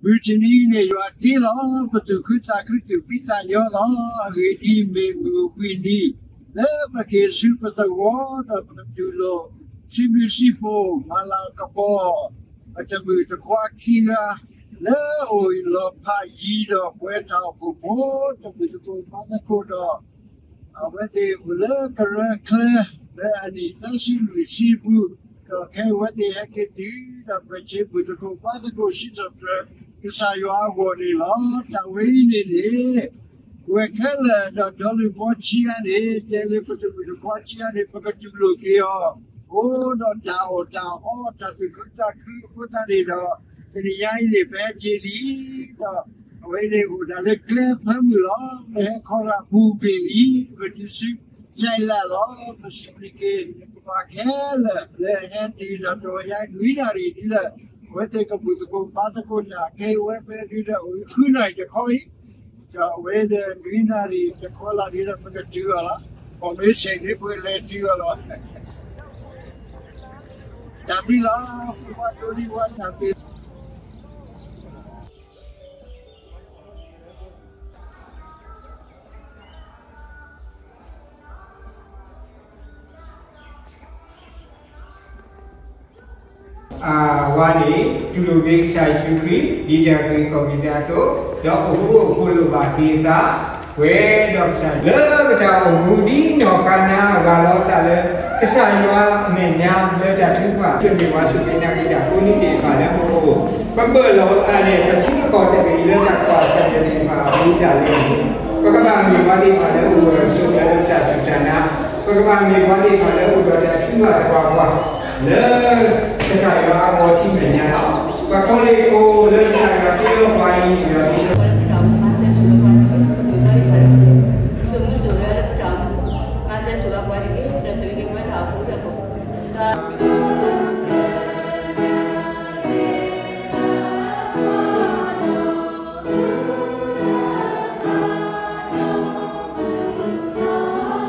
မုၢ်တနံၤန့ၣ် ယွၤတ့လီၤ ပသူၣ်ခုသးခုသူၣ်ဖှံသးညီလီၤ. အဂ့ၢ်ဒ်အံၤ, မ့ၢ်မုၢ်အိၣ်ဘှံးနံၤ လၢပက့ၤဆူပသဝီဒီးပကတူၢ်လိာ် စံးဘျုးစံးဖှိၣ် မၤလၤကပီၤ ပတမုၣ်တခွါခံဂၤ လၢအအိၣ်လီၤဖးယံၤဒီးပဝဲတၢ်အိၣ်ဖှိၣ်ဖိ တမုၣ်သကိးဘါသကိးဒီး အဝဲသ့ၣ်အိၣ်လၢကရၢချၢ လၢအနံၣ်သၢဆံလွံၢ်ဆံအပူၤ, ဒီးခဲအံၤအဝဲသ့ၣ်ဟဲက့ၤတုၤ ဒီးပဆ့ပူၤသကိးဘါသကိး စံးထီၣ်ပတြၢၤကစၢ်ယွၤအဂီၢ်န့ၣ်လီၤ. တၢ်ဝဲအံၤန့ၣ်န့ၣ် ပဝဲခဲလၢာ်ဒီးဒီလုၢ်ဘီဆံးအါန့ၣ် တဲလၢပတမုၣ်တခွါဆံးအါန့ၣ် ပကတူၢ်လိာ်က့ၤအီၤ အိၣ်ဒီးတၢ်အီၣ်တၢ်အီ တၢ်သူၣ်ခုသးခုအဃိသတးန့ၣ်ဒီး တနံၤညါအံၤန့ၣ် ပဟဲက့ၤလံ ဒီး အဝဲန့ၣ်အိၣ်ဒၣ်လၢကျဲဖၢမုၢ်လီၤ. ပဟဲခီဂာ်မူၤဘ့ၣ်လံ ပကတုၤဆူကၠဲးလးလီၤ. ပစံးဘျုးက့ၤ ပှၤခဲလၢာ်လၢအဟဲတုၤဒီးတဂီၤညါနွံနၣ်ရံၣ်ဒ်လၢ အဝဲသ့ၣ်ကမုာ်သကိးဘါသကိးတၢ်ခဲအံၤဝဲဖဲဒုဒီးအိၣ်ဃုနၣ်ရံၣ်တခီအံၤ, ဒီးအဝဲဒီးနွံနၣ်ရံၣ်တခီလၢ်ဒ်ဒီးပကတုၤအီၤလီၤ. ပမ့ၢ်ဆဲးန့ၣ် ပကလဲၤတုၤအီၤလီၤ. တၢ်ဘျုးလီၤ ဖိခွါဒိလံဝါ တၢ်ဘျုး အဝဲန့ၣ် တူၢ်လိာ်က့ၤကစၢ်ယ့ၣ်ၡူးခရံာ် ဒ်တၢ်ဂ့ၢ်ကီၢ်ဂ့ၢ်တၢ်အသိး, ဒီးအိၣ်ဃူအိၣ်ဖိးလိာ်ဘၣ်က့ၤအသး, ပှဲၤဒီးကစၢ်လၢပတၢ်အိၣ်မူဒ်နီၢ်ကါနါ အဂၤလီၤအသးလၢ ကစၢ်ယွၤအမဲာ်ညါလၢတၢ်ထုကဖၣ် ပမ့ၢ်ပှၤစူၢ်က့ၤနာ်က့ၤတၢ်ဖိန့ၣ်သ့ၣ်တဖၣ်လၢပအိၣ်, ပဘၢၣ်လီၤအသးန့ၣ် ပထံပကီၢ်တဂ့ၤလၢတၢ်ကွၢ်ဆၢၣ်မဲာ်သ့ၣ်တဖၣ်အပူၤဒၣ်လဲာ်န့ၣ်, ပကဘၣ်မ့ၢ်ပှၤသ့ၣ်တဖၣ်လၢအိၣ်ဒီးတၢ်စိတၢ်ကမီၤလၢတၢ်စူၢ်တၢ်နာ်, ပကဘၣ်မ့ၢ်ပှၤသ့ၣ်တဖၣ်လၢအိၣ်ဒီးတၢ်ထုကဖၣ်တပှၤပှၤ လၢကစၢ်ယွၤအဂီၢ်ထံမဲာ်ညါလီၤ. ပကိးလ့ၣ်ကိးလၢကစၢ်ယွၤတ့လီၤပှၤအံၤဒီး ကစၢ်ယွၤဘျုးဖှိၣ်ဒီး ခဲအံၤဖဲတုၤဒီးပှၤကတဲာ်ကတီၤ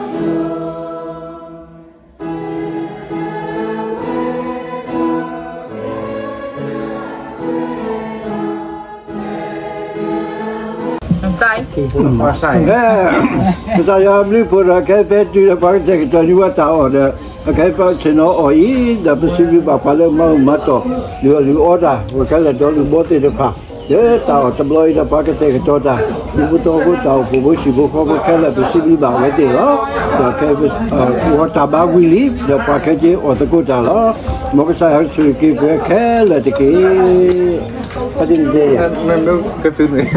န့ၢ်ဝဲတၢ်အီၣ်ဒီး အခဲအံၤပဆ့ၣ်နီၤအီၣ်အံၤ ဒီးပစံးဘျုးဘၣ်ပှၤလၢမၤမၤတီၢ် ဒုးအီၣ်ဒုးအီတၢ် ပှၤခဲလၢာ်ဒီးလုၢ်ဘီသ့ၣ်တဖၣ် လၢတၢ်အီၣ်တဘျီအံၤဒီးပှၤကတဲာ်ကတီၤတၢ် ဒူဖိသဝီဖိ တၢ်အိၣ်ဖှိၣ်ဖိဟံၣ်ဖိဃီဖိခဲလၢာ် ပစံးဘျုးဘၣ်အဝဲသ့ၣ်လီၤ. ဒီးခဲအံၤ အီၣ်တၢ်ဘါဝံၤလံ ဒီးပှၤခဲက့ၤအီၣ်သကိးတၢ်လီၤ. မ်ကစၢ်ယွၤဆိၣ်ဂ့ၤက့ၤပှၤခဲလၢာ်တက့ၢ်. ဖဲတနံၤ ကသုန့ၣ် အ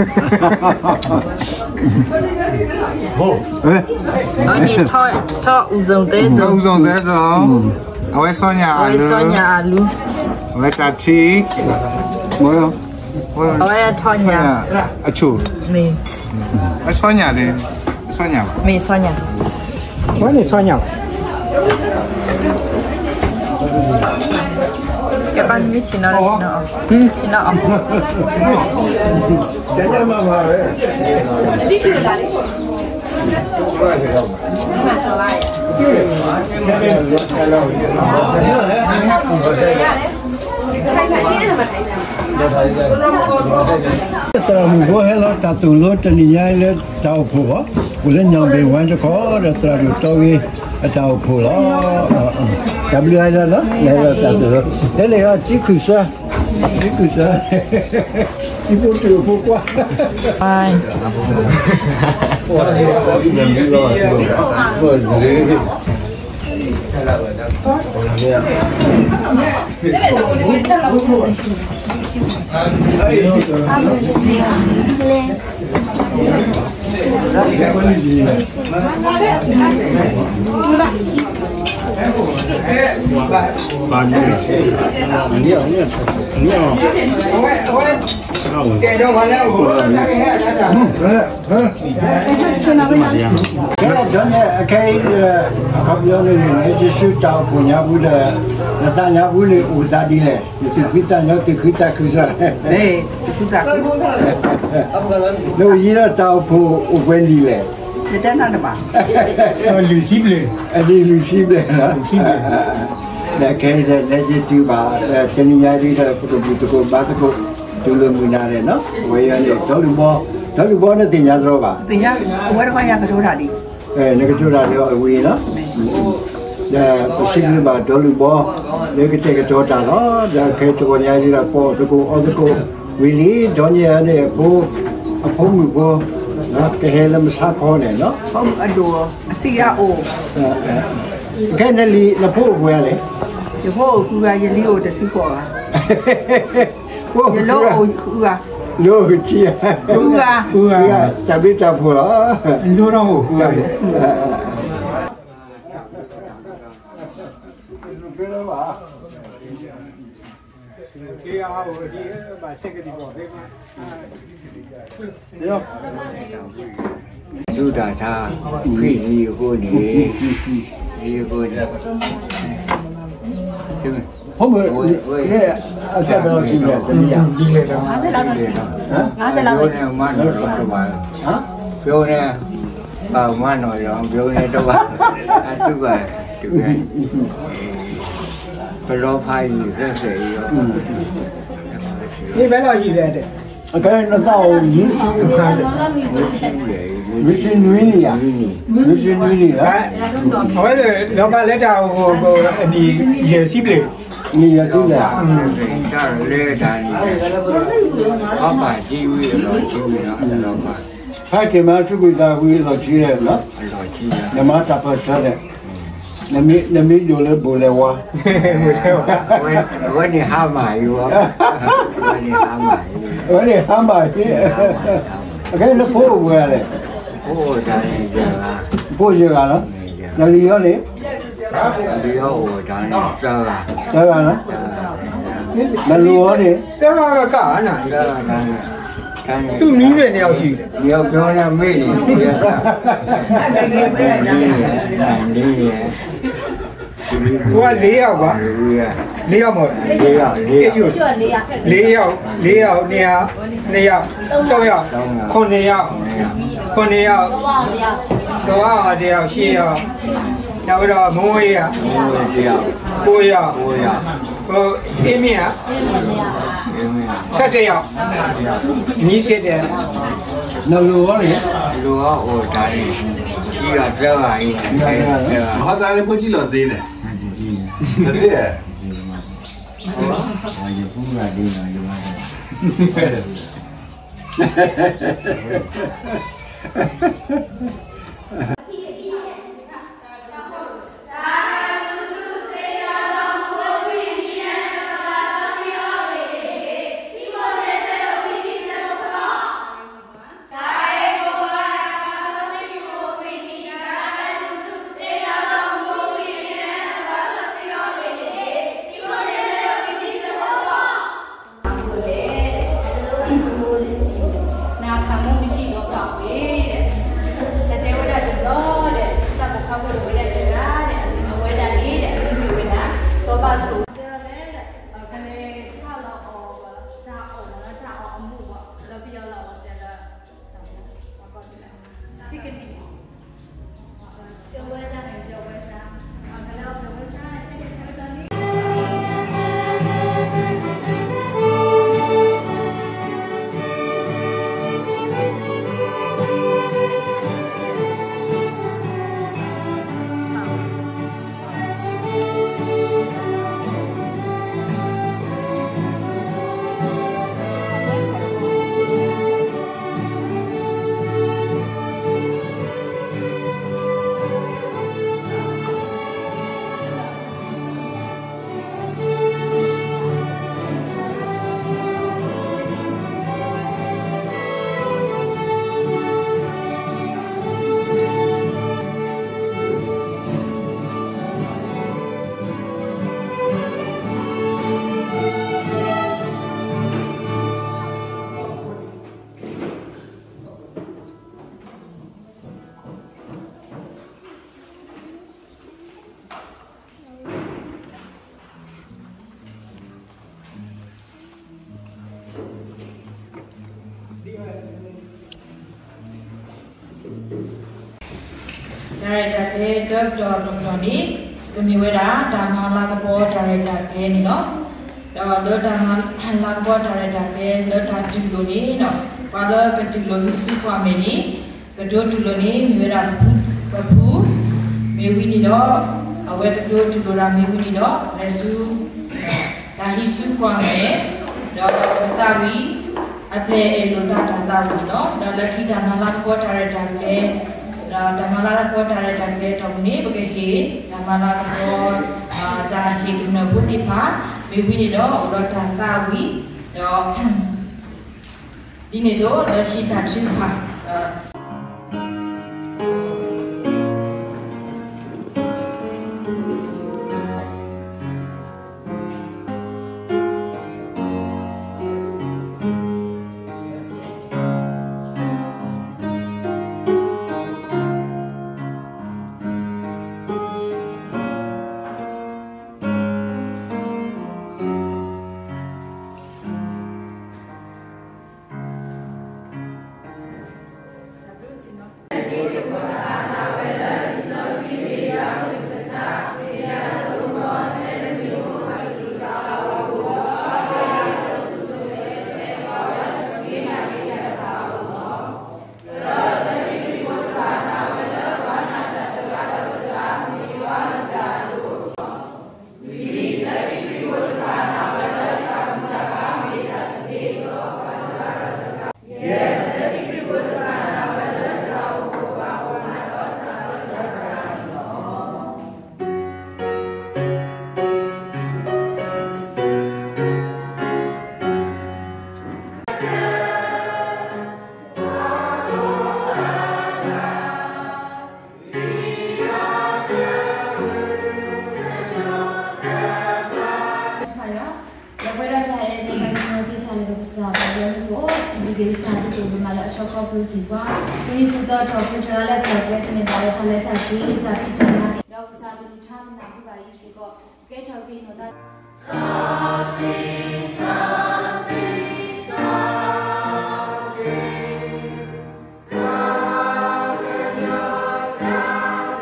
ဝဲန့ၣ် ထီၣ် ထီၣ်အူစုံသဲစုံ ထီၣ်အူစုံသဲစုံ အဝဲဆီညၣ်အလူ အဝဲဆီညၣ်အလူ အဝဲတၢ်ထံ အဝဲထီၣ်ညၣ် အဆိၣ် မ့ၢ် အဆီညၣ်န့ၣ် ဆီညၣ်ဘၣ် မ့ၢ်ဆီညၣ် အဝဲန့ၣ်ဆီညၣ် ကဲဘၣ်မ့ၢ်ဆ့ၣ်နီၤ ဆ့ၣ်နီၤအီၣ် ဆ့ၣ်နီၤအီၣ် သရၣ်မုၣ်ဖိဟဲလီၤတၢ်သိၣ်လိတနံၤညါလၢတၢ်အိၣ်ဖှိၣ်အီၤ, အိၣ်လၢညၣ်ဘ့ၣ်ဝါတခီဒီးသရၣ်ဒိၣ်တီဂ့ၤအတၢ်အိၣ်ဖှိၣ်လီၤ. တၢ်ဘျုးအါလီၤ လဲၤလီၤတၢ်သိၣ်လိ လဲၤလီၤတၢ်သိၣ်လိ တံၤခိၣ်စၢ တံၤဖိတုၤအဖိခွါ ကဲဒီး ခဲအံၤ အခီပညီန့ၣ်န့ၣ် ယ့ၣ်ၡူးတၢ်အိၣ်ဖှိၣ်ညါပူၤဒီး နသးညါပူၤန့ၣ် အိၣ်သးဒ်လဲၣ်, နသူၣ်ဖှံသးညီ သူၣ်ခုသးခုစ့ၢ်, နအိၣ်ယံၤဒီးတၢ်အိၣ်ဖှိၣ်အိၣ်ပှဲၤနံၣ်လဲၣ်, အနံၣ်လွံၢ်ဆံဘျဲၣ်, ဒီးခဲအံၤဒီး လဲၤက့ၤတုၤဘၣ် တနံၤညါဒ်ဒီး ပကဘူၣ်သကိးဘါသကိး တုၤလၢမုၢ်နၤန့ၣ်နီၤ, အဝဲအံၤန့ၣ် ဒီလူၢ်ဘီ, ဒီလူၢ်ဘီန့ၣ်သ့ၣ်ညါတရီဘၣ်, အဝဲတခီယၤကတိၤတၢ်ဒံး, နကတိၤတၢ်ဒီးအဝံၤနီၤ, ဒီးပစံးဘျုးဘၣ်ဒီလူၢ်ဘီ လၢကတဲာ်ကတီၤတၢ်လီၤ, ဒီးခဲတဂီၤညါအံၤဒီး ပအီၣ်သကိးအီသကိးဝံၤလံ, ဒီးညါန့ၣ်အဖိ, အဖိမုၣ်ဖိ ကဟဲလၢမဆါခီန့ၣ်နီၤ, အဒိၣ်, အစံၣ်အအိၣ်, ခဲနလံၤ နဖိအိၣ်ပှဲၤဂၤလဲၣ်, ယဖိအိၣ်ဃုဂၤ, ယလံၤအိၣ်တဆံဃိးဂၤ, ယလၢအိၣ်ဃုဂၤ, လၢအိၣ်ဃုဂၤ, ဃုဂၤ, တၢ်ဘျုးတၢ်ဖှိၣ်လီၤ, လၢအိၣ်ဃုဂၤ, ဆူတၢ်ထါ ဖံလံအဃိန့ၣ်, လံအဃိန့ၣ်, ဖိမုၣ်, အတၢ်ဘၣ်လီၤဆံလဲၣ်, တမံၤယၤ, ပျိန့ၣ်မၤနီၣ်လီၤတဘၣ်, ပျိန့ၣ် ပၢ်မၤနီၣ်လီၤ ပျိန့ၣ်တဘၣ်, အသုဘၣ်, တကဲ, ပလီၤဖးယံၤသဲသဲအံၤ, မ့ၢ်ဘဲလီၤယံၤလဲၣ်, အကဲနသးအိၣ်, နွံဆံနွံနံၣ်ယၤ, နွံဆံနွံနံၣ်လီၤ, အဝဲလီၤဖးလၢတၢ်အိၣ်ဖှိၣ်အနံၣ်ယဲၢ်ဆံဘျဲၣ်, နံၣ်ယဲၢ်ဆံဘျဲၣ်, တၢ်လၢတၢ်န့ၣ်, အီၣ်ပာ်ထံဝံၤအလီၢ်ထံဝံၤနီၤ, ဖဲက့ၤမၤဆူကွံာ်သးဝံၤအလီၢ်ထံဒီး, နမၤတၢ်ပၢၢ်ဆၢဒီး, နမ့ၢ်ဒိၣ်လၢဘိၣ်လဲၤဝါ, အဝဲန့ၣ်ဟါမၢ်အံၤ, အဝဲန့ၣ်ဟါမၢ်အံၤ, အခဲနဖိအိၣ်ပှဲၤဂၤလဲၣ်, ဖိအိၣ်ယဲၢ်ဂၤလီၤ, နလံၤအီၤန့ၣ်, သၢဂၤ, သၢဂၤလီၤ, နလိၤအီၤန့ၣ်, သၢဂၤ, သူၣ်မံန့ၣ်န့ၣ်အီၤဆံ, န့ၣ်အီၤန့ၣ်မ့ၢ်န့ၣ်, ပှၤလ့အီၤကွၢ်, လ့အီၤမ့ၢ်, လ့အီၤ, လ့အီၤ, န့ၢ်အီၤ, န့ၢ်အီၤ, ခိၣ်န့ၢ်အီၤ, ခိၣ်န့ၢ်အီၤ, စီၤအီၤတ့ၢ်အီၤ, ရှ့အီၤ, တၢ်ဝဲဒီးမိၢ်ဝဲအံၤ, ကိးအီၤ, အ့မ့ၢ်ဧါ, ဆၢတဲာ်အီၤ, နံၣ်ဆၢတဲာ်, နလိၤအီၤန့ၣ်, လိၤအီၤအိၣ်တၢ်န့ၣ်, ခံဂၤသၢဂၤအံၤ, မဟါသရၣ်န့ၣ်ဖိကံလီၤသ့န့ၣ်, သ့, ယဖိဂၤဒ်နီၤ, ယမၤတၢ် နဖးမူမံၤဆံးဒီးပာ်ဝဲ, တၢ်တဲဝဲဒၣ်တဘျီဒီး တၢ်ပိာ်ခွါဖိတဝဲဒၣ်တဂၤဒီး အဝဲဒၣ်န့ၣ်ဒီး အမံၤမ့ၢ်ဝဲဒၣ် စီၤဘၣ်စိၤ, ဖဲန့ၣ် တၢ်အီၣ်မ့ၢ်လၢတၢ်အီၣ်အမူးဘၣ် ဒီးပယီၤလီၤအီၤတဲလၢ ပကနံၣ် ပဝဲစါန့ၣ် ပဝဲစါ အကလၢပဝဲစါန့ၣ် ဖဲန့ၣ်ဆၢကတီၢ်န့ၣ်တၢ်ရဲၣ်တၢ်ကျဲၤတၢ်ပတီၢ်တပတီၢ်န့ၣ် ကမ့ၢ်ဝဲဒၣ် တၢ်မၤလၤကပီၤတၢ်ရဲၣ်တၢ်ကျဲၤန့ၣ်လီၤ. ဒီးလၢတၢ်မၤ လါကီတၢ်ရဲၣ်တၢ်ကျဲၤလၢတၢ်တူၢ်လိာ်န့ၣ်, ပှၤလၢကတူၢ်လိာ်ဟံးစုကွၢ်မဲာ်န့ၣ်, ကဒိတူၢ်လိာ်န့ၣ် မ့ၢ်ဝဲဒၣ်ပဖု, မ့ၢ်ဝံၤန့ၣ်ဒီး, အဝဲကဒိတူၢ်လိာ်တၢ်မ့ၢ်ဝံၤန့ၣ်ဒီး လဲၤဆူ တၢ်ဟံးစုကွၢ်မဲာ်, ဒီးပသးဝံၣ် အပျဲၢ်အဲၣ်လိာ်တၢ်တၢ်သးဝံၣ်လီၤ. ဒီးလၢခံတၢ်မၤလၤကပီၤတၢ်ရဲၣ်တၢ်ကျဲၤ, ဒီးတၢ်မၤလၤကပီၤတၢ်ရဲၣ်တၢ်ကျဲၤအတီၢ်ပူၤန့ၣ် ပကဟ့ၣ် တၢ်မၤလၤကပီၤ တၢ်ဟ့ၣ်ကမျၢၢ်ဖိသ့ၣ်တဖၣ်, မ့ၢ်ဝံၤန့ၣ်ဒီး အိၣ်ဒီးတၢ်သးဝံၣ်, ဒီး ဒ်န့ၣ်အသိး လၢခံတၢ်ထုကဖၣ် ဒီးပဝဲဒၣ်တၢ်အဲၣ်တၢ်သးကညီၤသ့ၣ်တဖၣ်န့ၣ် ပကစၢ်ပှၤလၢမူခိၣ်အိၣ် စံးဘျုးက့ၤကစၢ်ဒ်သိးပမၤလၢအဆၢခီဖျိတံၢ်ပှၤ, မုၢ်နံၤပူၤသီထီၣ်ပူၤတဂၤလၢပျၢၤပှဲၤသန့ၤဘၣ်လၢတၢ်လဲၤတၢ်က့ၤ တၢ်ဖံးတၢ်မၤ ဒီးကစၢ်ကလုၢ်ကထါမုၢ်နၤပူၤဘၣ်အံၤစ့ၢ်ကီး ကဲထီၣ်က့ၤနီၢ်သး တၢ်အိၣ်ဖှိၣ်တၢ်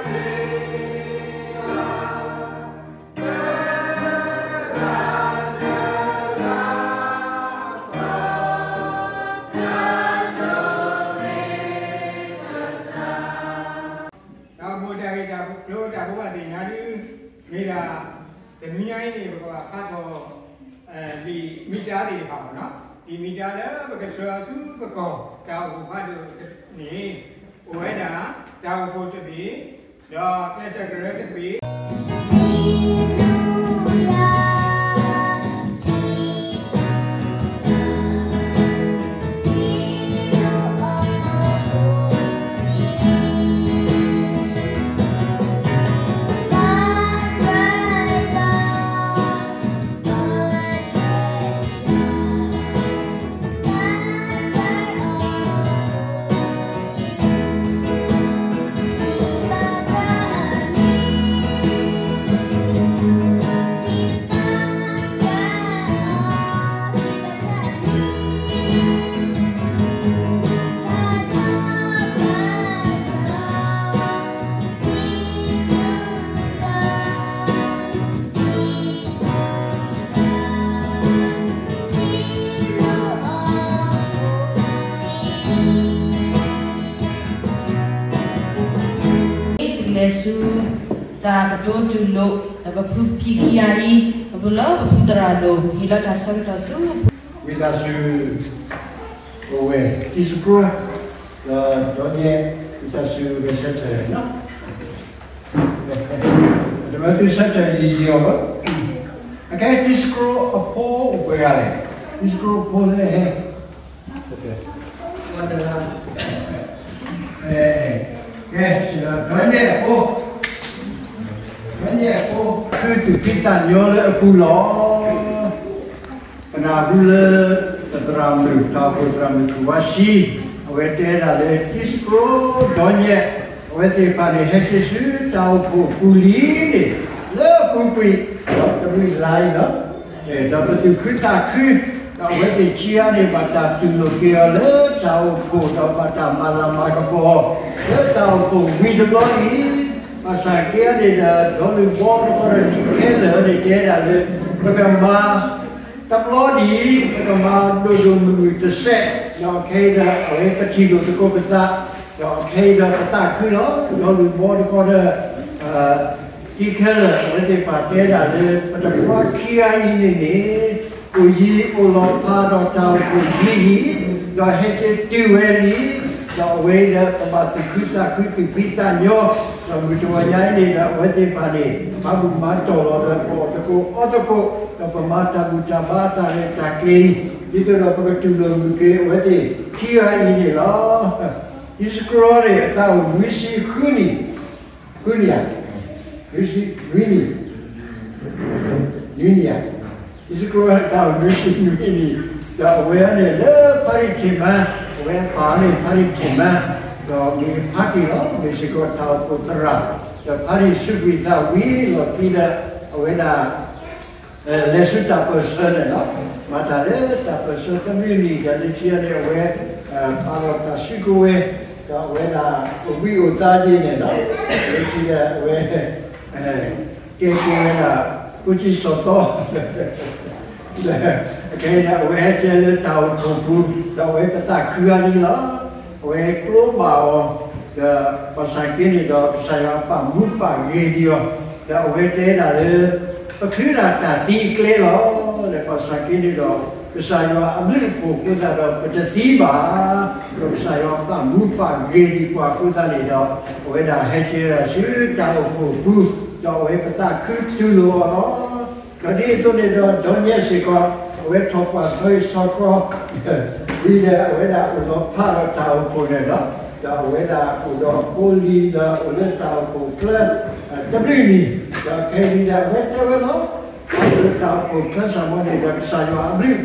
ဂ့ၢ်တၢ်ကျိၤတၢ်ဘိးဘၣ်သ့ၣ်ညါ ဒုး မ့ၢ်ဒၣ် တနွံညါအံၤန့ၣ် ပကဘၣ်ဖးထီၣ် လံာ်မံတၢ်သ့ၣ်တဖၣ်မ့ၢ်နီၤ, လံာ်မံတၢ်လၢပကဆှၢအီၤဆူပကီၢ် တၢ်အိၣ်ဖှိၣ်ဖးဒိၣ်န့ၣ် အိၣ်ဝဲဒၣ် တၢ်အိၣ်ဖှိၣ်တဘ့ၣ်, ဒီးကျဲးစၢးကရၢတဘ့ၣ် လဲၤဆူ တၢ်ကတိၤတူၢ်လိာ် ဒီးပဖုဖံခံဂၤအံၤ ပဖုလၢပဖုသရၣ်ဒိၣ် ဟ့ၣ်လီၤတၢ်ဆၢကတီၢ်ဆူ ဝံသးစူၤ ပဝဲ တံၤစကြိ ဒီးဒီးယဲ ဝံသးစူၤ ဂဲၤဆၢထၢၣ်နီၤ တမ့ၢ်သုဆၢထၢၣ်ယံာ်ယံာ်အီၤဘၣ်, အခဲ တံၤစကြိအဖိအိၣ်ပှဲၤဂၤလဲၣ်, တံၤစကြိအဖိလၢဟဲ ကဲ ဒီးညဲအဖိ, ဒီးညဲအဖိ သုသူၣ်ဖှံသးညီလၢအပူၤလီၤ. ပနၢ်ဟူလၢ ပသရၣ်မုၣ် တၢ်အိၣ်ဖှိၣ်သရၣ်မုၣ်ထူၣ်ဝါဆှံ အဝဲတဲဒၣ်လၢ တံၤစကြိ ဒီးညဲ အဝဲသ့ၣ်တဖၣ်န့ၣ် ဟဲက့ၤဆူတၢ်အိၣ်ဖှိၣ်ပူၤလံန့ၣ် လၢအပူၤကွံာ် ဒီးတရံးလါအံၤလီၤ. ဒီးပသူၣ်ခုသးခု ဒီးအဝဲသ့ၣ်ခံဂၤန့ၣ် ဘၣ်တၢ်တူၢ်လိာ်က့ၤအီၤလၢတၢ်အိၣ်ဖှိၣ် ဒီးဘၣ်တၢ်မၤလၤမၤကပီၤ လၢတၢ်အိၣ်ဖှိၣ်ဝံၤတဘျီအံၤ, ဘၣ်ဆၣ်က့န့ၣ်ဒီး ဒီးလုၢ်ဘီတခီဒီး ခဲလၢာ်န့ၣ်တဲဒၣ်လၢ ပကမၤ တဘျီဒံး ပကမၤဒိၣ်ဒိၣ်မုၢ်မုၢ်တစဲး, ဒီးခဲအံၤဒီး အဝဲပထံၣ်လိာ်သကိးပသး, ဒီးခဲအံၤဒီးပသးခုလီၤ. ဒီးလူၤဘီတခီဒီး တံၤခဲလၢာ် အဝဲသ့ၣ်ပာ်တဲဒၣ်လၢ ပတံၤဖိခံဂၤအံၤန့ၣ်န့ၣ် အိၣ်ယံၤအိၣ်လီၤဖးဒီးတၢ်အိၣ်ဖှိၣ်ယံၤလံ, ဒီးဟဲက့ၤတုၤဝဲလံ, ဒီးအဝဲဒီးပဘၣ်သူၣ်ခုသးခုသူၣ်ဖှံသးညီ, ဒီးမုၢ်တဂီၤညါအံၤန့ၣ်ဒီး အဝဲသ့ၣ်တဖၣ်န့ၣ် ဘၣ်မူဘၣ်တီၢ်လီၤဒီး ပအီၣ်သကိးအီသကိး, ဒီးပမၤတၢ်ဘူၣ်တၢ်ဘါတၢ်ရဲၣ်တၢ်ကျဲၤအံၤ, ဒ်သိးဒီးပကတူၢ်လိာ်မုာ်က့ၤအဝဲသ့ၣ်ခံဂၤအံၤန့ၣ်လီၤ. ဟံးစကရီန့ၣ် အသးအိၣ်နွံဆံဃုနံၣ်, ဃုနံၣ်ဧါ, နွံဆံနွံနံၣ်, နွံနံၣ်ဧါ, ဟံးစကရီအသးအိၣ်နွံဆံနွံနံၣ်, ဒီးအဝဲန့ၣ်လၢဖါရံၣ်ထံးမါ, အဝဲအပၢ်န့ၣ်ဖါရံၣ်ထံးမါ, ဒီးမ့ၢ်ဖါတံၢ်လီၤ, မ့ၢ်စ့ၢ်ကီးတၢ်အိၣ်ဖှိၣ်သရၣ်, ဒီးဖါတံၢ်စူးကွံာ်သးဝံၤလီၢ်ခံဒီး အဝဲဒၣ် လဲၤဆူတၢ်ပၢၢ်ဆၢန့ၣ်လီၤ. မၤတၢ်လၢတၢ်ပၢၢ်ဆၢတဘျုးနံၣ် ဒီးလၢခံန့ၣ် အဝဲ ပာ်လီၤတၢ်စုကဝဲၤ, ဒီးအဝဲဒၣ်အိၣ်ဘှံးအိၣ်သါဒ်န့ၣ်လီၤ. လၢခံဒီးအဝဲ ကဲကဲဝဲဒၣ် ဖိဆံးစီၤသီ အခဲအံၤန့ၣ် အဝဲဟဲကဲလၢတၢ်အိၣ်ဖှိၣ်ပူၤ, ဒီးအဝဲပသးခုအါဒ်န့ၣ်လီၤ. အဝဲကျိဘၣ်အီၤ, ဒီးဘၣ်ဆၣ်က့န့ၣ်ဒီး ကစၢ်ယွၤပာ်မူပာ်ဂ့ၤဒံးအီၤ, ဒီးအဝဲတဲဒၣ်လၢ ပချုးဒၣ်တၢ်သံအကျဲလီၤ. ဒီးဘၣ်ဆၣ်က့န့ၣ်ဒီး ကစၢ်ယွၤအဘျုးအဖှိၣ်အဃိသတးဒီး ပတသံဘၣ်, ဒီးကစၢ်ယွၤပာ်မူပာ်ဂ့ၤဒံးပှၤအဃိသတးန့ၣ်ဒီး အဝဲဒၣ်ဟဲကဲဒၣ်ဆူတၢ်အိၣ်ဖှိၣ်ပူၤ, ဒီးအဝဲပသးခုတူၢ်လိာ်အီၤလီၤ. ဒီးဒ်သိးန့ၣ်ဒီး ဒီးနဲစ့ၢ်ကီး အဝဲထီၣ်ပှၢ်ဆီဟံၣ်ဆီဃီ ဝံၤဒီးအဝဲဒၣ်အိၣ်ဒီးဖးဒီးတၢ်အိၣ်ဖှိၣ်န့ၣ်လီၤ. ဒီးအဝဲဒၣ်အိၣ်ဒီးဖိလံၤဒီးအိၣ်လၢတၢ်အိၣ်ဖှိၣ်ချၢ တဘျုးနံၣ်, ဒီးခဲအံၤဒၣ်အဝဲတဲဝဲလီၤ. အိၣ်ဒီးတၢ်အိၣ်ဖှိၣ်ချၢစ့ၢ်ကီးန့ၣ်ဒီး ကစၢ်ယွၤအဘျုးအဖှိၣ်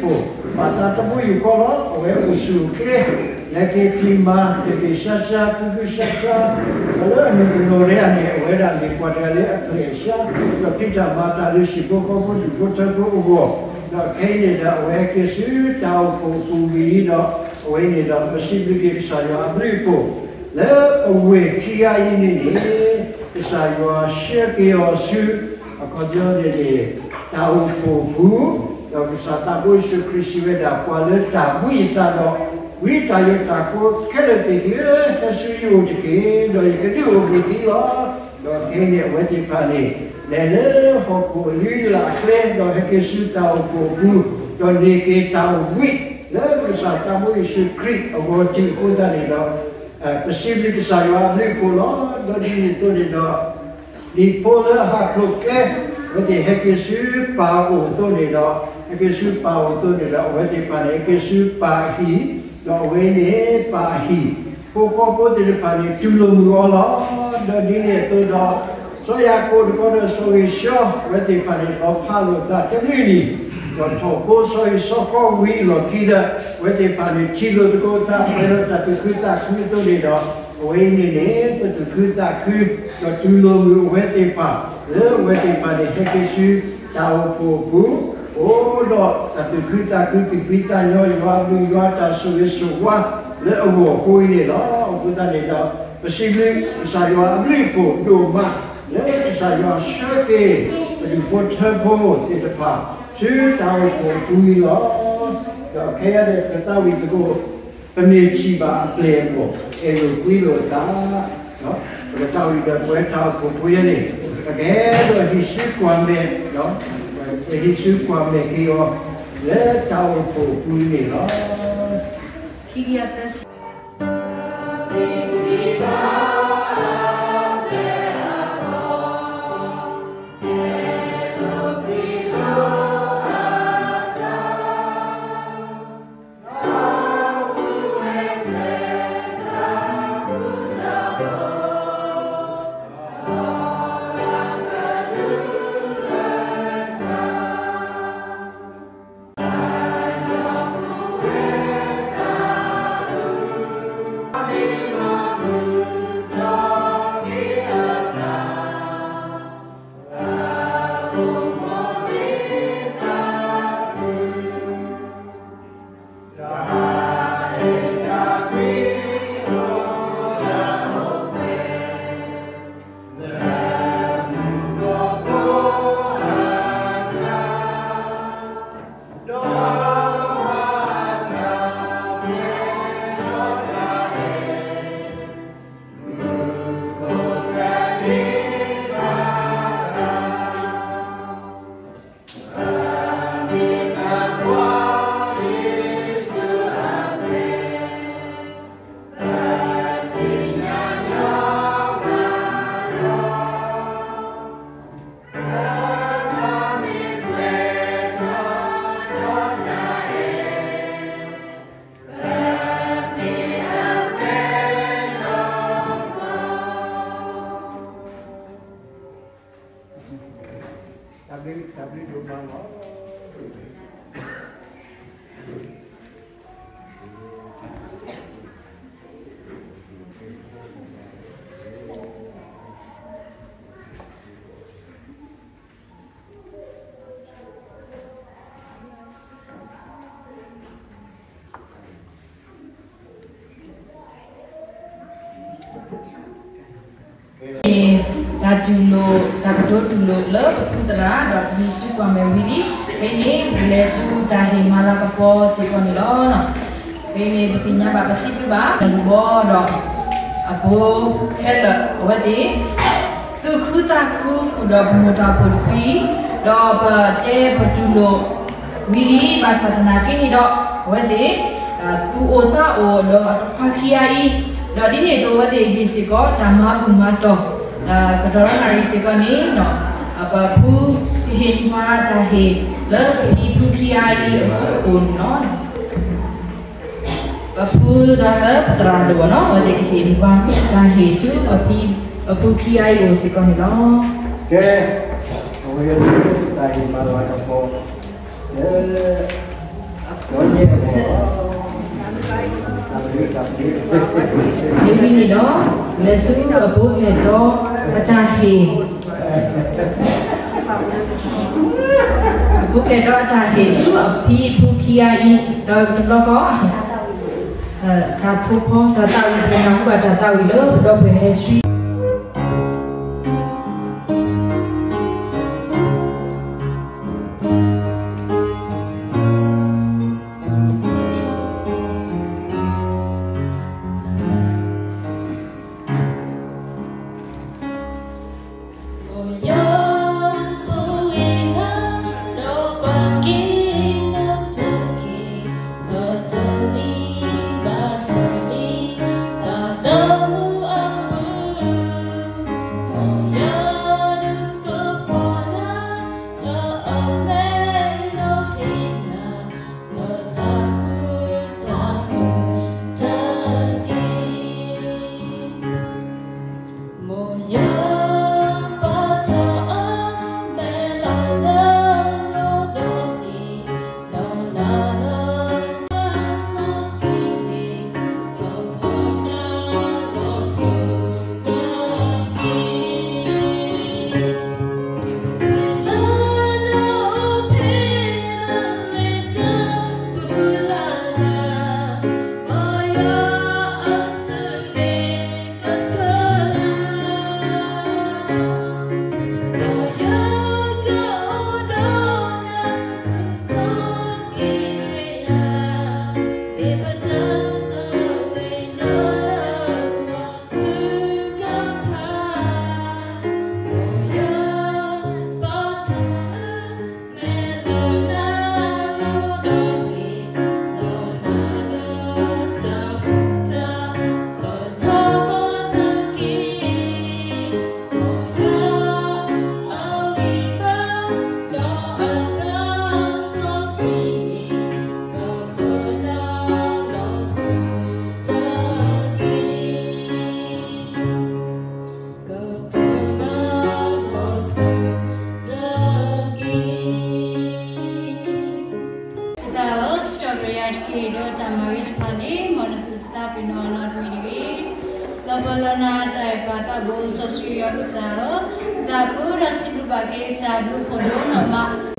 ဘၣ်သးတဘိယူၢ်ဃီလီၤ. အဝဲအိၣ်ဆူၣ်အိၣ်ချ့, လဲၤက့ၤဖံးမၤ, လဲၤက့ၤဆါဆါ, ဖုဖုဆါဆါ, ဒီးလၢအမုၢ်ကနီၤဒဲးန့ၣ် အဝဲဒၣ်မ့ၢ်ပှၤတဂၤလၢအဖျဲၣ်အဆါ, ဒီးဖံးတၢ်မၤတၢ်လၢဟံၣ်ဖိဃီဖိဒူၣ်ဖိထၢဖိအဂီၢ်, ဒီးခဲအံၤန့ၣ်ဒီး အဝဲဟဲက့ၤဆူတၢ်အိၣ်ဖှိၣ်အပူၤဝံၤဒီး အဝဲန့ၣ်ဒီး ပစံးဘျုးက့ၤကစၢ်ယွၤအဘျုးအဖှိၣ် လၢအဝဲၢ်ခံဂၤအံၤန့ၣ်န့ၣ် ကစၢ်ယွၤဆှၢက့ၤအီၤဆူ အခီပညီန့ၣ်န့ၣ် တၢ်အိၣ်ဖှိၣ်အပူၤ, ဒီးကစၢ်သးဘိယ့ၣ်ၡူးခရံာ်စံးဝဲဒၣ် ပှၤလၢတၢ်ဘှံးအသးဒီး ဝံတၢ်ယိးတၢ်ကိးခဲလၢာ်သ့ၣ်ဧၢ, ဟဲဆူယအိၣ်တက့ၢ်, ဒီးယကဒုးအိၣ်ဘှံးသုလီၤ. ဒီးခဲအံၤန့ၣ် အဝဲသ့ၣ်တဖၣ်န့ၣ် လဲၤလၢဟီၣ်ခိၣ်အလုၢ်အလၢ်အကျဲ ဒီးဟဲက့ၤဆူတၢ်အိၣ်ဖှိၣ်အပူၤ, ဒီးန့ၢ်က့ၤတၢ်အိၣ်ဘှံး လၢကစၢ်သးဘိယ့ၣ်ၡူးခရံာ်အဂီၢ်ထံးအဃိသတးန့ၣ်ဒီး ပစံးဘျုးကစၢ်ယွၤအဘျုးအဖှိၣ်လီၤ. ဒီးဒ်န့ၣ်အသိးန့ၣ်ဒီး ဒ်ဖိလၢအဟးဖျိးကျဲ အဝဲသ့ၣ်ဟဲက့ၤဆူပၢ်အအိၣ်အသိးန့ၣ်ဒီး ဟဲက့ၤဆူပၢ်အအိၣ်အသိးန့ၣ်ဒီး အဝဲသ့ၣ်တဖၣ်န့ၣ် ဟဲက့ၤဆူပၢ်အဟံၣ်, ဒီးအဝဲန့ၣ်ပၢ်အဟံၣ် ဖိဃီဖိသ့ၣ်တဖၣ်န့ၣ် တူၢ်လိာ်မုာ်အီၤလီၤ. ဒီးဒ်န့ၣ်အသိးဒီး စီၤယၤကိာ်တခီဒီးစီၤဧ့ၡီၤ အဝဲသ့ၣ်တဖၣ်န့ၣ် လီၤဖးလိာ်သးတဘျုးနံၣ်, ဒီးထီၣ်ဖိစီၤဧ့ၡီၤဃီဝံၤအလီၢ်ခံဒီး အဝဲသ့ၣ်တဖၣ်န့ၣ် ထံၣ်လိာ်သကိးသး ပှဲၤဒီးတၢ်သူၣ်ခုသးခုအသိးန့ၣ်ဒီး အဝဲအံၤန့ၣ်န့ၣ် ပသူၣ်ခုသးခု ဒီးတူၢ်လိာ်မုာ်အဝဲသ့ၣ်တဖၣ် လၢအဝဲသ့ၣ်တဖၣ်န့ၣ် ဟဲက့ၤဆူတၢ်အိၣ်ဖှိၣ်အပူၤ အိၣ်ဒီးတၢ်သူၣ်ခုသးခု သူၣ်ဖှံသးညီ ယွၤအဘျုးယွၤတၢ်ဆိၣ်ဂ့ၤဆိၣ်ဝါလၢအဂီၢ်အဃိအံၤန့ၣ်လီၤ. အဃိသတးန့ၣ်ဒီး ပစံးဘျုးကစၢ်ယွၤအဘျုးအဖှိၣ်ဒိၣ်မး လၢကစၢ်ယွၤဆှၢက့ၤ ပဒူၣ်ဖိထၢဖိသ့ၣ်တဖၣ် ဆူတၢ်အိၣ်ဖှိၣ်အပူၤအံၤလီၤ. ဒီးခဲအံၤန့ၣ် ပသးဝံၣ်သကိး ပမ့ၢ်ထံၣ်ဘၣ်အပျဲၢ်အဘီၣ် အဲၣ်လိာ်ကွံလိာ်အသး ပကသးဝံၣ်ဒီးပဝဲတၢ်အိၣ်ဖှိၣ်ဖိယဲန့ၣ် ပကအဲၣ်ဒိးဟံးစုကွၢ်မဲာ်, ပဟံးစုကွၢ်မဲာ်က့ၤအီၤ လၢတၢ်အိၣ်ဖှိၣ်အပူၤန့ၣ်လီၤ. မ့ၢ်တၢ်တူၢ်လိာ် တၢ်ကတိၤတူၢ်လိာ်လၢပဖုသရၣ် ဒီးပမံၤဆူကွၢ်မဲာ်ဝံၤလံ, ဖဲန့ၣ် ပကလဲၤဆူတၢ်ဟ့ၣ်မၤလၤကပီၤစ့ၢ်ကီးန့ၣ်လီၤ. ဖဲန့ၣ် ပသ့ၣ်ညါဘၣ်ပစံးဘျုးဘၣ် နၢ်ဟူဘီဒီး အဖိခဲလၢာ်အဝဲသ့ၣ် သူၣ်ခုသးခုဃုာ်ဒီးပမိၢ်တၢ်အိၣ်ဖှိၣ်တဖုအံၤ, ဒီးပတဲပတူၢ်လိာ်ဝံၤလံ, ဘၣ်ဆၣ်သနာ်က့န့ၣ်ဒီး အဝဲသ့ၣ် သူၣ်အိၣ်သးအိၣ်ဒီးအတခွါခံဂၤအံၤ, ဒီးဒ်န့ၣ်အသိးအဝဲသ့ၣ်ဟ့ၣ်စ့ၢ်ကီး တၢ်မၤဘူၣ်မၤတီၢ်, ကတီၢ်ရၢနၣ်ရံၣ်စ့ၢ်ကီးန့ၣ်, ပဖုကဟ့ၣ်န့ၢ်ပှၤတၢ်ဟ့ၣ် လၢပဖံဖုခံဂၤအံၤအစုအအိၣ်န့ၣ်လီၤ. ပဖုဒီးလၢပသရၣ်ဒိၣ်နီၤ အဝဲသ့ၣ်ကဟ့ၣ်န့ၢ်ပှၤတၢ်ဟ့ၣ်ဆူ ပဖံ ပဖုခံဂၤအံၤအအိၣ်စ့ၢ်ကီးန့ၣ်လီၤ. ကဲ, အဝဲတၢ်ဟ့ၣ်မၤလၤကပီၤ လၢ ဒီးန့ၣ် မ့ၢ်ဝံၤန့ၣ်ဒီး လဲၤဆူအဖိကျဲၤဒီးအတၢ်ဟ့ၣ်, အဖိကျဲၤဒီးအတၢ်ဟ့ၣ်ဆူအဖံအဖုခံဂၤအံၤ, ဒီးတဘျီဃီ တၢ်ထိၣ်ဖီ တၢ်သးဝံၣ် ပနၢ်ဟူဘၣ်တၢ်သးဝံၣ်လၢပဒီပုၢ်ဝဲၢ်ဟဲဆှံ ကစၢ်ဧၢ, စံးထီၣ်ပတြၢၤယၤတက့ၢ်, ဒီးတၢ်မၤဂ့ၤတဖၣ်န့ၣ် မ်နသူၣ်တသးပ့ၤနီၣ်အလီၢ်တမံၤတဂ့ၤ. လီၤပှီၢ်လီၤနၤတၢ်အဲၣ်ပၢ်သးဘိစီဆှံယွၤကစၢ်ဧၢ, သးခုဒီးစံးဘျုးဘၣ်က့ၤကစၢ်အဘျုးဖှိၣ်ဒိၣ်နီၢ်မး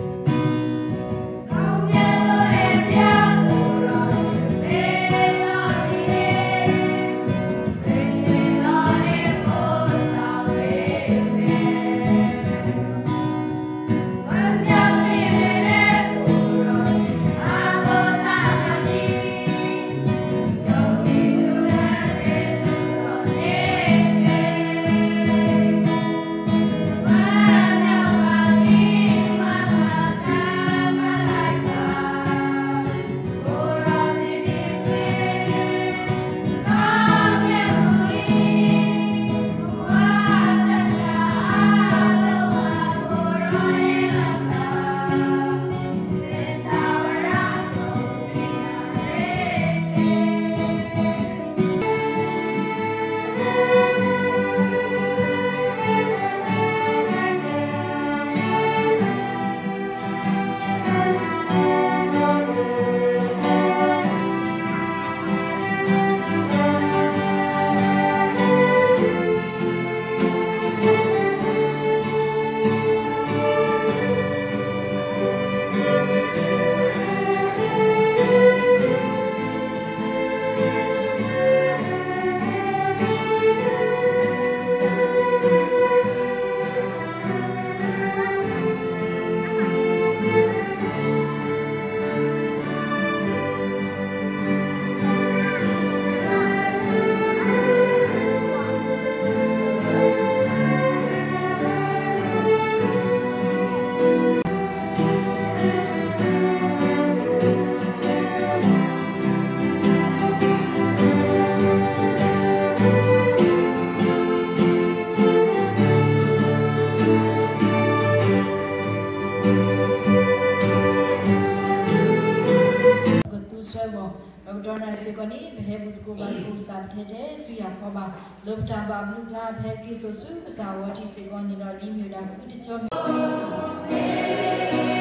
ဒီးနၤစ့ၢ်ကီးန့ၣ် ပဟဲဘူးသကိးဘၣ်သကိးကစၢ် ပထဲထဲဆူယၤခီဘၣ်, လၢပတၢ်ဘၣ်ဘျုးဖျါ ပဟဲက့ၤစိာ်ဆူကစၢ်အဝဲထံစ့ၢ်ကီးန့ၣ်ဒီး ဒ်မ့ၢ်ဝဲဒၣ်ဃုတကၠီမ့ၢ်ဖဲန့ၣ် ဖး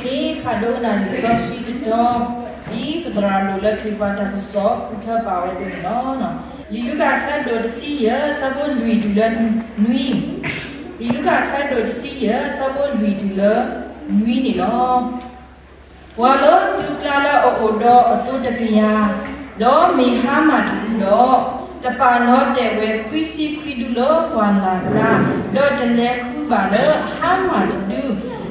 ဒိကနၣ်လံာ်စီဆှံတတီၤ ဒ်ပသရၣ်ဒိၣ်လၢခံကွၢ်တၢ်ကစီၣ် ဃုထၢပာ်ဝဲအသိးန့ၣ်လီၤ. လံာ်လူၤကၣ်အဆၢဒိၣ်တဆံယဲၢ် အဆၢဖိလွံၢ်တုၤလၢနွံ, လံာ်လူၤကၣ်အဆၢဒိၣ်တဆံယဲၢ် အဆၢဖိလွံၢ်တုၤလၢနွံန့ၣ်လီၤ. ပှၤလၢသုကျါလၢအအိၣ်ဒီးအသိတကယၤ, ဒီးမ့ၢ်ဟါမၢ်တဒုဒီး, တပာ်နီၤတဲာ်ဝဲခွံဆံခွံဒုလၢပှၢ်လၢ်ကျါ, ဒီးတလဲၤဃုဘၣ်လၢအဟါမၢ်တဒု,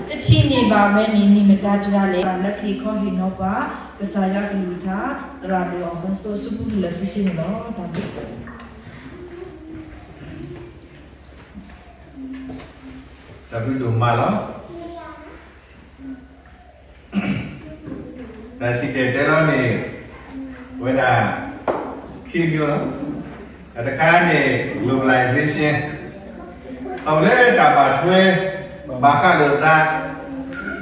တထံၣ်န့ၢ်ဘၣ်ဝဲန့ၣ် မ့ၢ်မတၤတဂၤလဲၣ်. လၢခံခီဟ့ၣ်နီၤပှၤ ကစၢ်ယွၤကလုၢ်ကထါ သရၣ်ဒိၣ်အီၤ ပၢ်စီၤစုပူၤ လၢာ်ဆ့ဆ့န့ၣ်လီၤ. တၢ်ဘျုး တၢ်ဘျုးဒိၣ်မးလီၤ. တၢ်စံၣ်တဲၤတဲလီၤန့ၣ် ဝဲဒၣ် ခံမံၤလီၤ. အတခါန့ၣ် globalization အဝဲလၢတၢ်ဘၣ်ထွဲ ဘၣ်ဃးလိာ်သး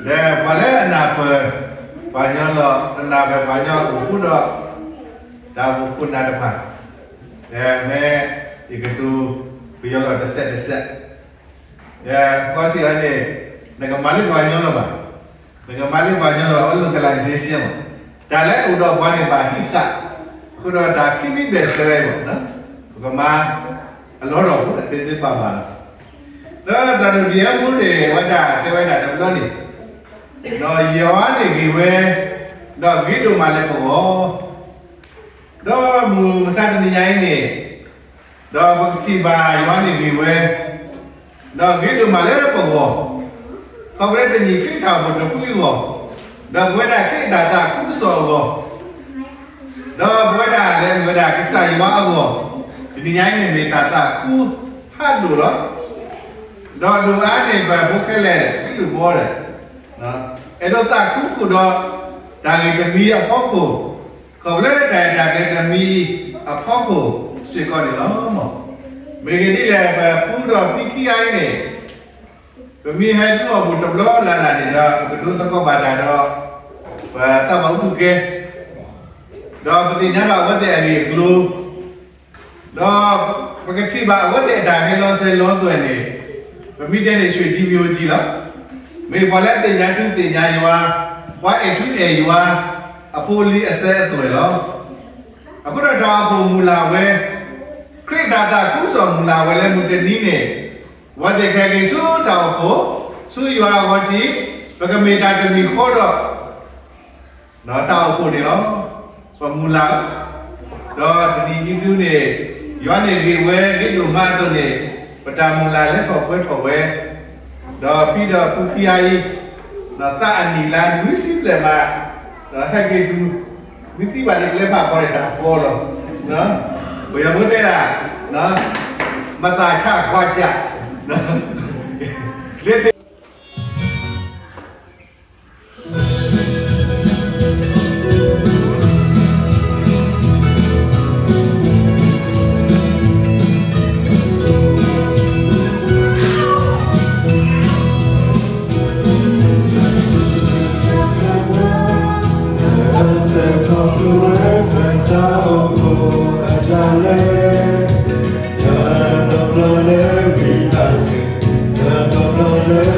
ဒီးပှၤလၢအနၢ်ပၢၢ်ပှၤကညီလီၤ တနၢ်ပၢၢ်ပှၤကညီအိၣ်ဃုာ်ဒီး တၢ်အိၣ်ဖှိၣ်နၢ်တဖၣ် ဒီးမ့ၢ်ယကတိၤပယီၤလီၤတစဲးတစဲး ဒီးကွၢ်စံးအီၤန့ၣ် နကမၤလၢပှၤကညီလီၤဘၣ်, နကမၤလၢပှၤကညီလီၤဘၣ် အ localization မး, တၢ်လၢအိၣ်ဒီးပှၤန့ၣ်ဘၣ်ဟံးဃာ်, အဃိဒီးတၢ်ခံမံၤဘျဲၣ်စဲးဝဲမး, ပကမၤအလီၢ်ဒီးပသ့သ့ဘၣ်ဘၣ်လီၤ. ဒီးတၢ်ဒုးဒံးအမူန့ၣ် ဝဲဒၣ်တဲဝဲဒၣ်တဘျီန့ၣ်, ဒီးယွၤန့ၣ်ဂ့ၤဝဲ, ဒီးဂ့ၤဒိၣ်မးလၢပဂီၢ် ဒီးမုၢ်မဆါတနံၤညါအံၤန့ၣ်, ဒီးပကထံၣ်ဘၣ်ယွၤန့ၣ်ဂ့ၤဝဲ, ဒီးဂ့ၤဒိၣ်မးလၢပဂီၢ်, ခီဖျိတနံၤခရံာ်တၢ်အိၣ်ဖှိၣ်တဖုအဂီၢ်, ဒီးပဝဲဒၣ်ခရံာ်တၢ်သးခုကစီၣ်အဂီၢ်, ဒီးပဝဲဒၣ်လဲၤမ့ၢ်ဝဲဒၣ်ကစၢ်ယွၤအဂီၢ်, တနံၤညါအံၤန့ၣ်မ့ၢ်တၢ်သးခုဖးဒိၣ်လီၤ. ဒီးဒိၣ်အါန့ၣ် ပဖိခဲလၢာ် ခရံာ်လူၢ်ဘီဒီး အဲၣ်ဒိးသးခုဃုာ်ဒီး တၢ်ဂ့ၢ်တမံၤအဖီခိၣ်, ခီဖျိတၢ်အဲၣ်တၢ်ကွံတမံၤအဖီခိၣ်စ့ၢ်ကီးန့ၣ်လီၤ. မ့ၢ်ဂ့ၢ်ဒ်လဲၣ် ပပူဒီးဖံခံဂၤအံၤန့ၣ်, ပမ့ၢ်ဟဲတုၤအီၣ်ဘူးတဘျီလၢ်လၢ်န့ၣ်ဒီး ပကဒိသကိးဘၣ်တၢ်ဒီး ပသးဘၣ်အူၣ်ကဲ, ဒီးပသ့ၣ်ညါဘၣ်အဝဲသ့ၣ်အဂ့ၢ်အကျိၤ ဒီးပကထံၣ်ဘၣ်အဝဲသ့ၣ်အတၢ်ဟဲလီၤစဲးလီၤသွဲၣ်န့ၣ်, ပမ့ၢ်တဲန့ၣ် ရွှေတံမျိုးကြီးလီၤ. မ့ၢ်ပှၤလၢအသ့ၣ်ညါထူသ့ၣ်ညါယွၤ, ပှၤအဲၣ်ထူအဲၣ်ယွၤအဖိအလံၤအစၢအသွဲၣ်လီၤ. အဃိဒီးတၢ်အိၣ်ဖှိၣ်မုၢ်လၢ်ဝဲ, ခရံာ်တၢ်သးခုကစီၣ်မုၢ်လၢ်ဝဲလၢမုၢ်တနံၤန့ၣ်, အဝဲသ့ၣ်ကဟဲက့ၤဆူတၢ်အိၣ်ဖှိၣ်, ဆူယွၤအဂီၢ်ထံး, ပကမ့ၢ်တၢ်တမံၤဃီဒီး တၢ်အိၣ်ဖှိၣ်န့ၣ်လီၤ. ပမုၢ်လၢ်, ဒီးတနံၤအံၤဒုန့ၣ်, ယွၤန့ၣ်ဂ့ၤဝဲ ဂ့ၤဒိၣ်မးအသိးန့ၣ်, ပတၢ်မုၢ်လၢ်လဲၤထီၣ်ပှဲၤထီၣ်ဝဲ, ဒီးဖံဒီးဖုခံဂၤအံၤ, ဒီးသးအနံၣ်လါနွံဆံဘျဲၣ်မး, ဒီးဟဲက့ၤတုၤ, မ့ၢ်သံဘၣ်န့ၣ် ကလဲၤဖးဖီန့ၣ်တၢ်ကီလီၤ. ပယီၤဖိတဲဒၣ်, မသးဆါခွါဆါ, လၢ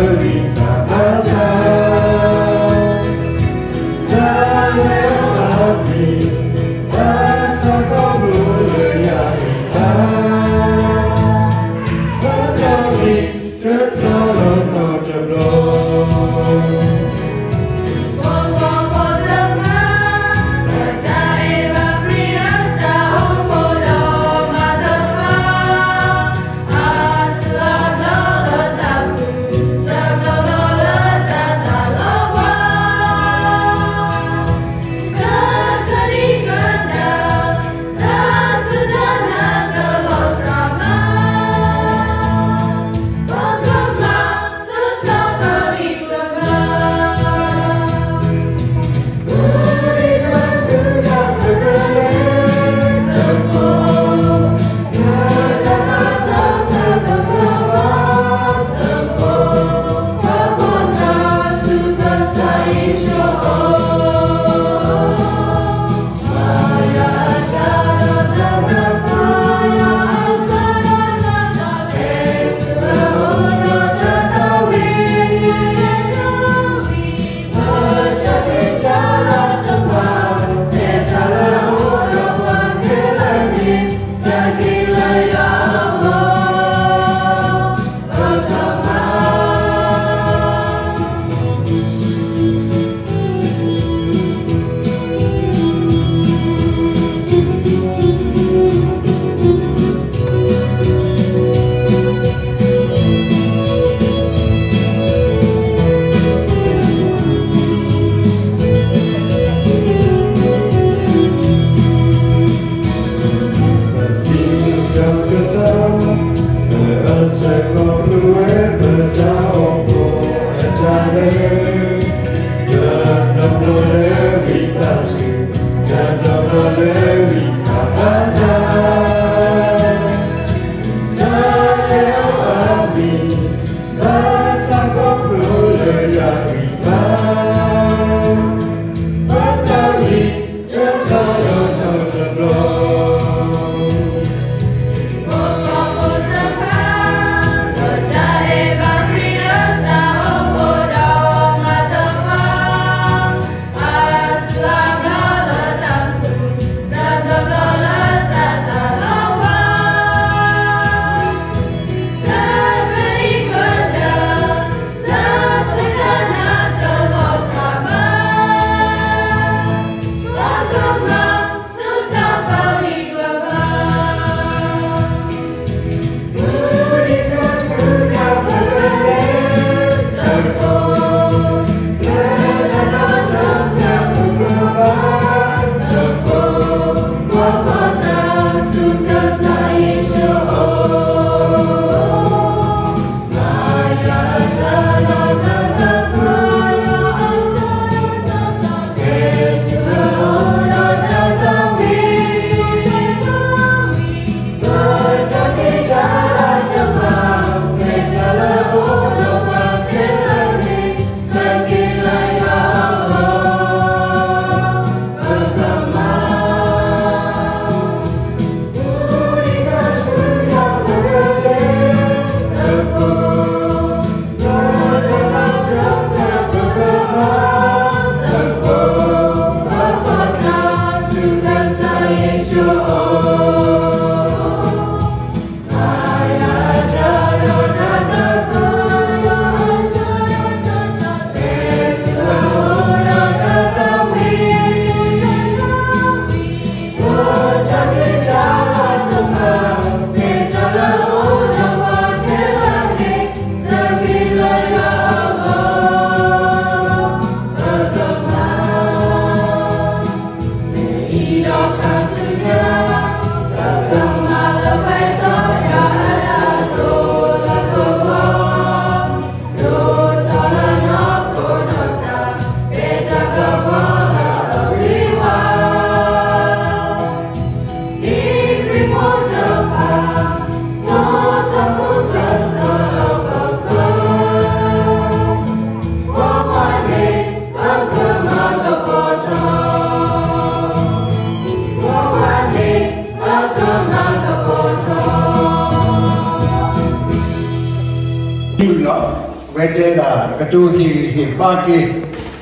ဝဲတဲဒၣ် ကတိၤဟ့ၣ်ဂံၢ်ဟ့ၣ်ဘါက့ၤ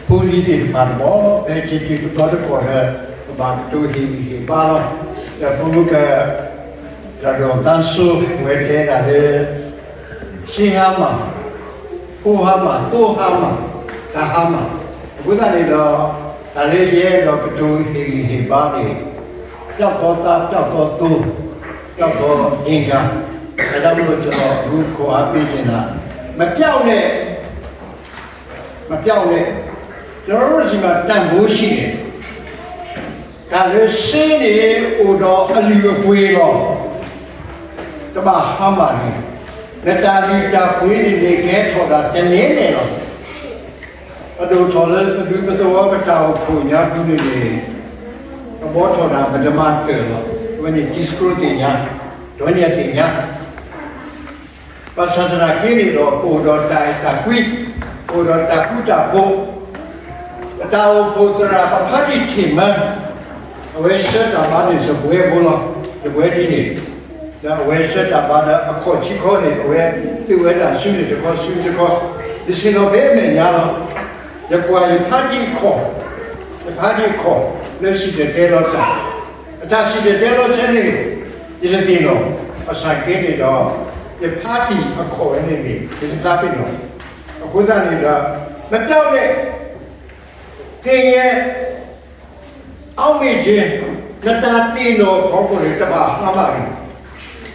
ဖိလံၤသ့ၣ်တဖၣ်တဘျီ ဖဲဆံးဆံးတဘျီတကီၢ်ဒီး ကဘၣ်ကတိၤဟ့ၣ်ဂံၢ်ဟ့ၣ်ဘါလီၤ. ဒီးဖိမုၣ်က တၢ်ဒီးသးစိ ဝဲတဲဒၣ်လၢ စ့ဟါမၢ်, ဖိဟါမၢ်, သိဟါမၢ်, တၢ်ဟါမၢ်, အဃိသတးန့ၣ်ဒီး တၢ်လၢယအဲၣ်ဒိးကတိၤဟ့ၣ်ဂံၢ်ဟ့ၣ်ဘါန့ၣ် ပျောက်သောသား, ပျောက်သောသူ, ပျောက်သောသင်္ခါ, ဒါကြောင့်မို့ကျွန်တော်အခုခွန်အားပေးချင်တာ, မပျောက်နဲ့, မပျောက်နဲ့, ကျွန်တော်တို့ဆီမှာတန်ဖိုးရှိတယ်. တၢ်လၢစ့န့ၣ် အိၣ်ဒီးအလုၢ်အပှ့ၤလီၤ. တဘၣ်ဟါမၢ်န့ၣ်, နတၢ်လုၢ်တၢ်ပှ့ၤန့ၣ်န့ၣ် ကဟဲထီၣ်ဒၣ်တန့ၢ်န့ၣ်လီၤ. ပဒိၣ်ထီၣ်လၢပဒူပသဝီပတၢ်အိၣ်ဖှိၣ်ညါပူၤန့ၣ်န့ၣ်, ပဘီထီၣ်ဒၣ်ပဒမၤတၢၢ်လီၤ. အဝဲန့ၣ် Discworld သ့ၣ်ညါ, ဒီးညါသ့ၣ်ညါ ဘၣ်ဆၣ်သနာ်က့န့ၣ်ဒီး ပအိၣ်ဒီးတၢ်အဲၣ်တၢ်ကွံ, ပအိၣ်ဒီးတၢ်ဃူတၢ်ဖိး, ပတၢ်အိၣ်ဖှိၣ်သရၣ် ပဖါတံၢ်ထံၣ်မၢ, အဝဲဆှၢတၢ်ဘါန့ၣ် စပွဲဖိလီၤ, စပွဲဒ်န့ၣ်, ဒီးအဝဲဆှၢတၢ်ဘါဒီးအခီၣ်ထံးခီန့ၣ် အဝဲသုးဝဲဒၣ်ဆူန့ၣ်တခီဆူတခီ, ယဆ့ၣ်နီၤဖဲအမဲာ်ညါလီၤ. ယကွၢ်ယဖါတံၢ်အခီၣ်, ယဖါတံၢ်အခီၣ် လၢစံၣ်တဲၤတဲလီၤတၢ်, အတၢ်စံၣ်တဲၤတဲလီၤဆဲန့ၣ် ယတသ့ၣ်နီၣ်, ဘၣ်ဆၣ်က့န့ၣ်ဒီး ယဖါတံၢ်အခီၣ်ဝဲန့ၣ်န့ၣ် ယတသ့ၣ်နီၣ်, အဃိသတးန့ၣ်ဒီး မပျောက်နဲ့, သင်ရဲ့ အောက်မေ့ခြင်း, နတၢ်သ့ၣ်နီၣ်ထီၣ်ကီၢ်န့ၣ် တဘၣ်ဟါမၢ်န့ၣ်,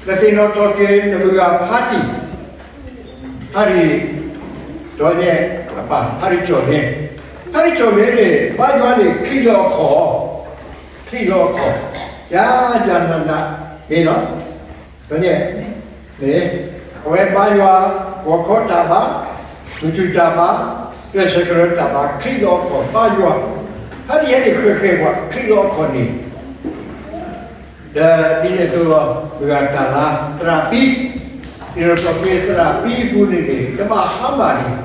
နသ့ၣ်နီၣ်ထီၣ်က့ၤနမုၢ်ဂၤဖါတံၢ်, ဖါတံၢ်, ဒီးညါအပၢ် ဖါတံၢ်ကၠီၣ်လဲ, ဖါတံၢ်ကၠီၣ်လဲန့ၣ် ဘါယွၤန့ၣ် ချံးလီၤအခီၣ်, ချံးလီၤအခီၣ်, ယၤယၤနးနး, မ့ၢ်နီၤ, ဒီးညါ န့ၣ် အဝဲဘါယွၤ ဂီၤခီတၢ်ဘါ, မုၢ်ဆူၣ်တၢ်ဘါ, ကျဲးစၢးကရၢတၢ်ဘါ ချံးလီၤအခီၣ်ဘါယွၤ, ဖါတံၢ်ယဲန့ၣ်ဃဲၤဃဲၤပှၤ ချံးလီၤအခီၣ်န့ၣ်, ဒီးဒ်န့ၣ်အသိးလီၤ မုၢ်ဂၤတၢ်လါသရၣ်ပံ, သ့ၣ်နီၣ်ထီၣ်က့ၤသရၣ်ပံအပူၤန့ၣ်န့ၣ် တဘၣ်ဟါမၢ်န့ၣ်,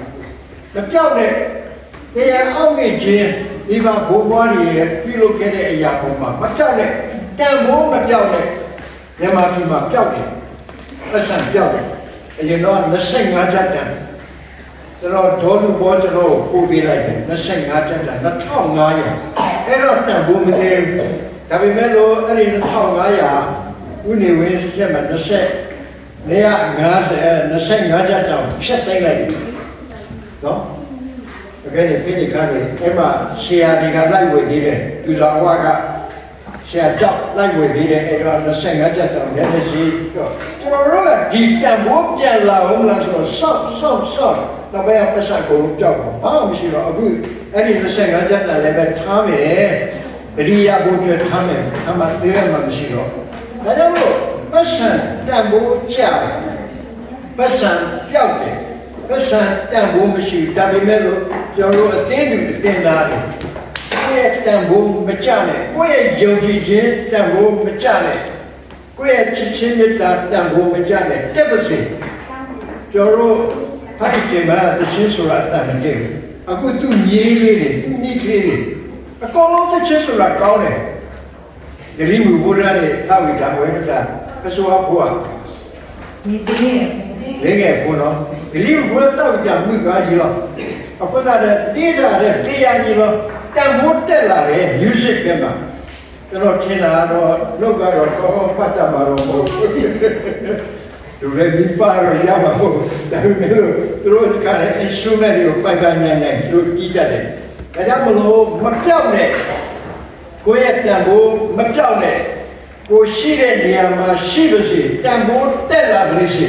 မပျောက်နဲ့, သင်ရဲ့ အောက်မေ့ခြင်း မိဘဘိုးဘွားတွေရဲ့ ပြုလုပ်ခဲ့တဲ့အရာပေါ်မှာ မပျောက်နဲ့ တန်ဖိုးမပျောက်နဲ့ မြန်မာပြည်မှာ ပျောက်တယ် ပိုက်ဆံ ပျောက်တယ် အရင်တော့ နှစ်ဆယ့်ငါးကျပ်တန် ကျွန်တော် ဒေါ်လူဘော ကျွန်တော်ကို ပို့ပေးလိုက်တယ် နှစ်ဆယ့်ငါးကျပ်တန် နှစ်ထောင့်ငါးရာ အဲ့တော့ တန်ဖိုးမသေးဘူး ဒါပေမဲ့လို့ အဲ့ဒီ နှစ်ထောင့်ငါးရာ ဦးနေဝင်း လက်မှတ် နှစ်ဆယ့် နှစ်ရာငါးဆယ် နှစ်ဆယ့်ငါးကျပ်တန် ဖျက်သိမ်းလိုက်တယ်နော် အကဲန့ၣ် ဖဲန့ၣ်ခါန့ၣ် အဲ့မှာ ဆရာတွေက လိုက်ဝယ်သေးတယ် သူတော်ဝါက ဆရာကျောင်း လိုက်ဝယ်သေးတယ် အဲ့တော့ နှစ်ဆယ့်ငါးကျပ်တန် နည်းနည်းဈေးတော့ ကျွန်တော်တို့က ဒီ တန်ဖိုးပြန်လာဦးမလားဆိုတော့ စောင့် စောင့် စောင့် နောက်ပိုင်းက ပိုက်ဆံ အကုန်လုံး ပျောက်သွား ဘာမှ မရှိတော့ အခု အဲ့ဒီ နှစ်ဆယ့်ငါးကျပ်တန်လည်းပဲ ထားမယ် သတိရဖို့အတွက် ထားမယ် ထားမှ သေးမှ မရှိတော့ ဒါကြောင့်မို့ ပိုက်ဆံ တန်ဖိုးကျတယ် ပိုက်ဆံ ပျောက်တယ် ပိုက်ဆံ တန်ဖိုး မရှိဘူး ဒါပေမဲ့လို့ ကျွန်တော်တို့ အသင်းသူ အသင်းသားတွေ ကိုယ့်ရဲ့ တန်ဖိုး မကျနဲ့ ကိုယ့်ရဲ့ ယုံကြည်ခြင်း တန်ဖိုး မကျနဲ့ ကိုယ့်ရဲ့ ချစ်ခြင်း မေတ္တာ တန်ဖိုး မကျနဲ့ တက်ပါစေ ကျွန်တော်တို့ ဖခင်မှာ သီချင်းဆိုတာ အသံမတည့်ဘူး အခု သူ့မြေးလေးတွေ သူ့မိန်းကလေးတွေ အကုန်လုံး သီချင်းဆိုတာ ကောင်းတယ် ကလံၤမုၣ်ဖိတဂၤန့ၣ် သးဝံၣ်တၢ်ဝဲဒၣ် ကစၢ်ဖိဧါ လ့ငယ်အဖိနော် ကလံၤမုၣ်ဖိ သးဝံၣ်တၢ်မုာ်ကါယံၤလီၤ အဃိသတးဒီး ဒ့တၢ်ဒီး သ့ယါယံၤလီၤ တန်ဖိုးတက်လာတယ် music ထဲမှာ ကျွန်တော်ထင်တာကတော့ လောကတော် သဟောဖတ်တတ်မှာတော့ မဟုတ်ဘူး လူလည်း မီးပါးတော့ ရမှာမဟုတ်ဘူး ဒါပေမဲ့လို့ သူတို့တခါတည်း instrument တွေကို ပိုင်ပိုင်နိုင်နိုင် သူတို့တီးတတ်တယ် ဒါကြောင့်မလို့ မပျောက်နဲ့ ကိုယ့်ရဲ့တန်ဖိုး မပျောက်နဲ့ ကိုယ်ရှိတဲ့နေရာမှာ ရှိပါစေ တန်ဖိုး တက်လာပါစေ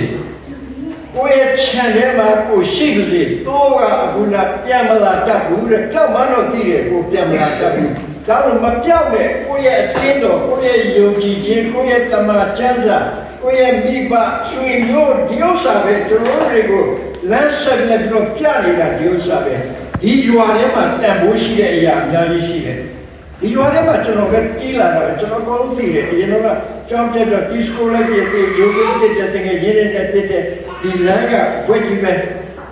ကိုယ့်ရဲ့ခြံထဲမှာ ကိုယ်ရှိပါစေ သိုးကအပူၤနံ ပြန်မလာတတ်ဘူးတဲ့ ပျောက်မှန်းတော့သိတယ် ကိုယ်ပြန်မလာတတ်ဘူး ဒါလို့ မပျောက်နဲ့ ကိုယ့်ရဲ့အသင်းတော် ကိုယ့်ရဲ့ယုံကြည်ခြင်း ကိုယ့်ရဲ့သမ္မာကျမ်းစာ ကိုယ့်ရဲ့မိဘ ဆွေမျိုး ဒီဥစ္စာပဲ ကျွန်တော်တို့တွေကို လမ်းဆက်ပြီးတော့ ပြနေတာ ဒီဥစ္စာပဲ ဒီရွာထဲမှာ တန်ဖိုးရှိတဲ့အရာ အများကြီးရှိတယ် ဒီရွာထဲမှာ ကျွန်တော်ပဲ ကြီးလာတာပဲ ကျွန်တော် အကုန်လုံးသိတယ် အရင်တော့က ကျောင်းတက်တော့ တီးစကိးလည်း ဖြစ်ဖြစ် ယိုဂိဖြစ်တယ် တကယ်ရင်းနဲ့ ဖြစ်တယ် ဒီလမ်းက ဝဲကြီးပဲ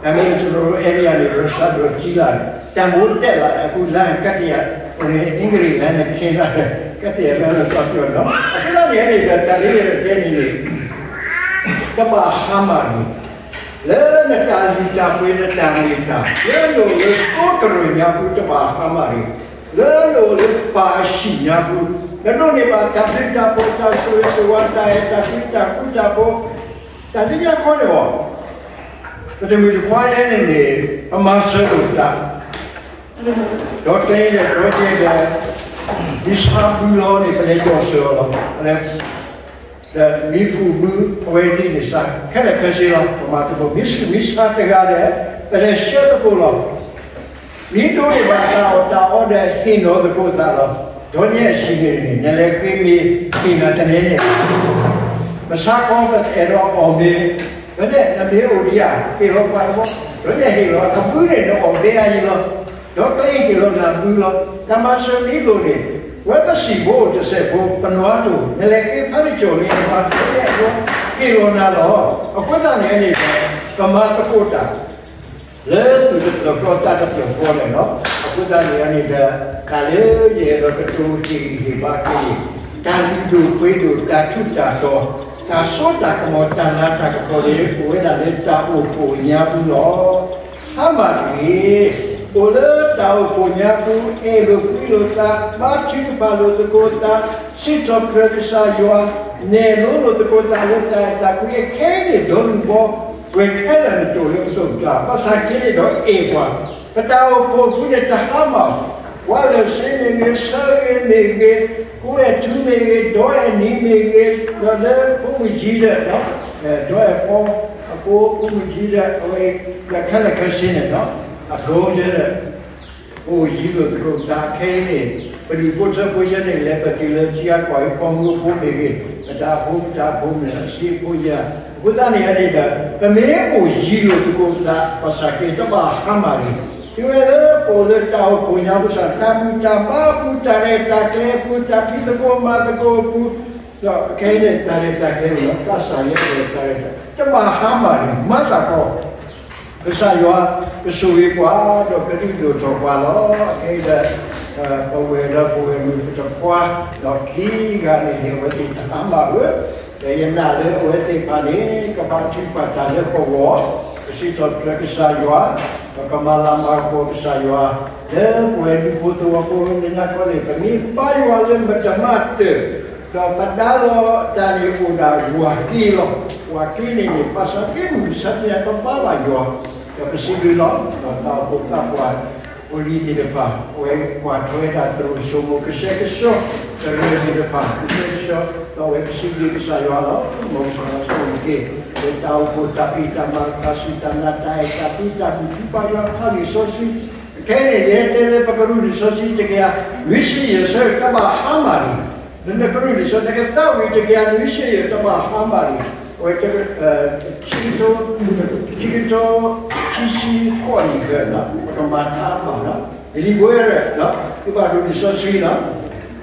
ဒါပေမဲ့ ကျွန်တော်တို့ အဲ့ဒီကနေ စပြီးတော့ ကြီးလာတယ် တန်ဖိုး တက်လာတယ် အခု လမ်းကတ္တရာ အင်္ဂလိပ်လမ်းနဲ့ ခင်းလာတယ် ကတ္တရာလမ်းလို့ သွားပြောနော် အခုတော့ နေနေတော့ တန်လေးရတဲ့ တဲနေနေ ကဘၣ်ဟါမၢ်န့ၣ် လၢနတၢ်လုၢ်တၢ်ပှ့ၤ နတၢ်မုာ်တၢ် လၢနအိၣ်လၢ သိကရၢၢ်ညါပူၤ တဘၣ်ဟါမၢ်န့ၣ် လၢနအိၣ်လၢ ပၢ်အဟံၣ်ညါပူၤ နဒိးန့ၢ်ဘၣ် တၢ်ဘျုးတၢ်ဖှိၣ် တၢ်ဆိၣ်ဂ့ၤဆိၣ်ဝါ တၢ်အဲၣ်တၢ်ကွံ တၢ်ဃူတၢ်ဖိး တၢ်သ့ၣ်ညါခီန့ၣ်လီၤ ပတမုၢ်တခွါအံၤန့ၣ်န့ၣ် ပမၤစၢၤလိာ်ပသး ဒီးကျဲဒီး ဒီကဲဒီး မ့ၢ်ဆါဘုလီၤန့ၣ် ပလဲၤယီၢ်စၢၤအီၤလီၤ ပလဲၤ ဒီးမ့ၢ်ကူၣ်ဘု အဝဲသ့ၣ်န့ၣ်စး ခဲလၢာ်ခဲဆ့လီၤ ပမၤသကိး မ့ၢ်ဆူးမ့ၢ်ဆါတဂၤဒီး ပလဲၤဆှၢသကိးလီၤ မ့ၢ်ဒိးန့ၢ်ဘၣ်တၢ်အီၣ်တၢ်အီဒီး ဟ့ၣ်နီၤသကိးသးလီၤ ဒီးညၣ်အဆံးန့ၣ်န့ၣ် နလဲၤဃ့မ့ၢ်ဟ့ၣ်နၤတနဲန့ၣ် ပဆါခီပအဲၣ်ဒိးအီၣ်မ့ၤ ဒီးညၣ်နမ့ၢ်အိၣ်ဒံးဧါ ဟ့ၣ်လီၤပှၤတဘီ ဒီးညၣ်ဟ့ၣ်လီၤ အဘုန့ၣ် နအီၣ်ဘဲအါယံၤလီၤ ဒီးကျဲဟ့ၣ်လီၤနၤဘုလီၤ တၢ်မၤစၢၤမ့ၢ်လိၣ်န့ၣ် ဝဲပစံာ်ဖိတစဲးဖိ ပနွါတိၢ် နလဲၤဃ့ဖးတကၠီၣ်န့ၣ် ပှၤကျဲအဃိ ဟ့ၣ်လီၤနၤလီၤ အဃိသတးန့ၣ်န့ၣ်ဒီး ပမၤသကိးတၢ် လၢသူၣ်တပျီၤဃီ သးတပျီၤဃီန့ၣ်လီၤ အဃိသတးန့ၣ်န့ၣ်ဒီး တၢ်လၢယအဲၣ်ဒိးကတိၤဟ့ၣ်ဂံၢ်ဟ့ၣ်ဘါက့ၤန့ၣ် တၢ်လုၢ်ဒိၣ်ပှ့ၤဒိၣ် တၢ်ထူးတၢ်တီၤ တၢ်စိတၢ်ကမီၤ တၢ်နးတၢ်ကပီၤန့ၣ် အိၣ်ဝဲဒၣ်လၢတၢ်အိၣ်ဖှိၣ်ညါပူၤလီၤ ဟါမၢ်တဂ့ၤ, အိၣ်လၢတၢ်အိၣ်ဖှိၣ်ညါပူၤ အဲၣ်လိာ်ကွံလိာ်သး, ဘါထုကဖၣ်လိာ်သကိးသး, စံးထီၣ်ပတြၢၤကစၢ်ယွၤ, နဲၣ်လိလိာ်သကိးသးလၢတၢ်အဲၣ်တၢ်ကွံ ခဲအံၤန့ၣ် ဒီလူၤဘီ ပှဲၤခဲလၢာ်နတိၢ်လၢပသိးပကျါ, ဘၣ်ဆၣ်က့န့ၣ်ဒီးအဲၣ်ပှၤ, ပတၢ်အိၣ်ဖှိၣ်အပူၤန့ၣ် တဟါမၢ်, ကွၢ်လၢာ်စ့မ့ၢ်ဂ့ၤ, ဆၢဂ့ၤမ့ၢ်ဂ့ၤ, ကိးအဲၣ်ထူမ့ၢ်ဂ့ၤ, ဒီးအဲၣ်နံၤမ့ၢ်ဂ့ၤ, ဒီးလၢဖိမုၣ်ကံဒီး ဒီးအဲၣ်ဖီ အဖိမုၣ်ကံဒီး အဝဲ ခဲလၢာ်ခဲဆ့န့ၣ်ဒီး အဒိဒီး အိၣ်ယံၤလိာ်သကိးသးခဲအံၤန့ၣ် ပဒုးဖိထၢဖိယဲန့ၣ် လဲၤပတုာ်လၢထံဂၤကီၢ်ဂၤ ပိာ်မုၣ်ဖိမ့ၢ်ဂ့ၤ, ပတၢ်ဖိပတၢ်ဖိမ့ၢ်ဂ့ၤ အစ့ဖိယဲ, အဃိသတးန့ၣ်န့ၣ်ဒီး ပမ့ၢ်အိၣ်ယံၤလိာ်သကိးသး ဘၣ်ဆၣ်က့တဘၣ်ဟါမၢ်န့ၣ် တုၤဝဲလၢပအိၣ်လၢတၢ်အိၣ်ဖှိၣ်ညါပူၤစ့ၢ် တၢ်ဘူၣ်တၢ်ဘါအပူၤ တၢ်ရဲၣ်တၢ်ကျဲၤအပူၤ တၢ်ဖံးသကိးမၤသကိးအပူၤ ဒီးခဲအံၤန့ၣ် တၢ်ရဲၣ်တၢ်ကျဲၤန့ၣ် ဘၣ်ဆၣ်ယဲန့ၣ် တၢ်ရဲၣ်တၢ် တဘၣ်ဟါမၢ်န့ၣ် မၤသးကီ ကစၢ်ယွၤကဆိၣ်ဂ့ၤပှၤ ဒီးကလုၢ်ဒိၣ်ထီၣ်ပှၤလီၤ. အခဲအံၤဒီး ပဝဲၢ်ဒီးပဝဲၢ်မုၣ်ပတခွါ ဒီးခံဂၤန့ၣ်န့ၣ် အဝဲသ့ၣ်တဟါမၢ်ဧၢ, ဒီးယနာ်လၢအဝဲသ့ၣ်တဖၣ်န့ၣ် ကဘါထုကဖၣ်တၢ်လၢပဂီၢ်, ကစံးထီၣ်ပတြၢၤကစၢ်ယွၤ, ဒီးကမၤလၤမၤကပီၤကစၢ်ယွၤ လၢပဝဲၢ်ဒူဖိသဝီဖိ လၢညါခီန့ၣ် ပမ့ၢ်ဘါယွၤလၢမတၤမၤတၢၢ် ဒီးပဒါလီၤတၢ်န့ၣ်အိၣ်ဒၣ်ဝၤက့လီၤ. ဝၤက့န့ၣ်န့ၣ် ဘၣ်ဆၣ်က့မုၢ်မဆါတနံၤ ပဘါဘၣ်ယွၤ, ဒီးပစံးဘျုးလီၤ. ဒီးတၢ်အိၣ်ဖှိၣ်သးပှၢ် အိၣ်လံၤသ့ၣ်တဖၣ် အဝဲကွၢ်ထွဲဒၣ်တရူးစိမိၤ ကဆှဲကဆှီ တရူးသ့ၣ်တဖၣ် ကဆှဲကဆှီ ဒီးအဝဲကစံးဘျုးကစၢ်ယွၤလီၤ. မ်ကစၢ်ယွၤဆိၣ်ဂ့ၤက့ၤ လၢတၢ်အိၣ်ဖှိၣ်တၢ်ဖံးတၢ်မၤ တၢ်စူၢ်တၢ်နာ် တၢ်အဲၣ်တၢ်ကွံ တၢ်ဘူၣ်ထီၣ်ဘါယွၤ တၢ်လံာ်စီဆှံ ခဲအံၤန့ၣ် ယဟဲတဲလၢပကရူၢ်လံာ်စီဆှံ တကယၤနွံဆံယဲၢ်ဆၢ တဘၣ်ဟါမၢ်န့ၣ်, လၢနကရူၢ်လံာ်စီဆှံ နကသးဝံၣ် တကယၤနွံဆံယဲၢ် တဘၣ်ဟါမၢ်န့ၣ်, အဝဲ ခံကထိ ခံကထိ ခံဆံဃိးနံၣ်ဖဲ ပကမၤထါမၢ်နီၤ, လံာ်ဘိအဲၣ် သုဘၣ်ရူၢ်လံာ်စီဆှံနီၤ,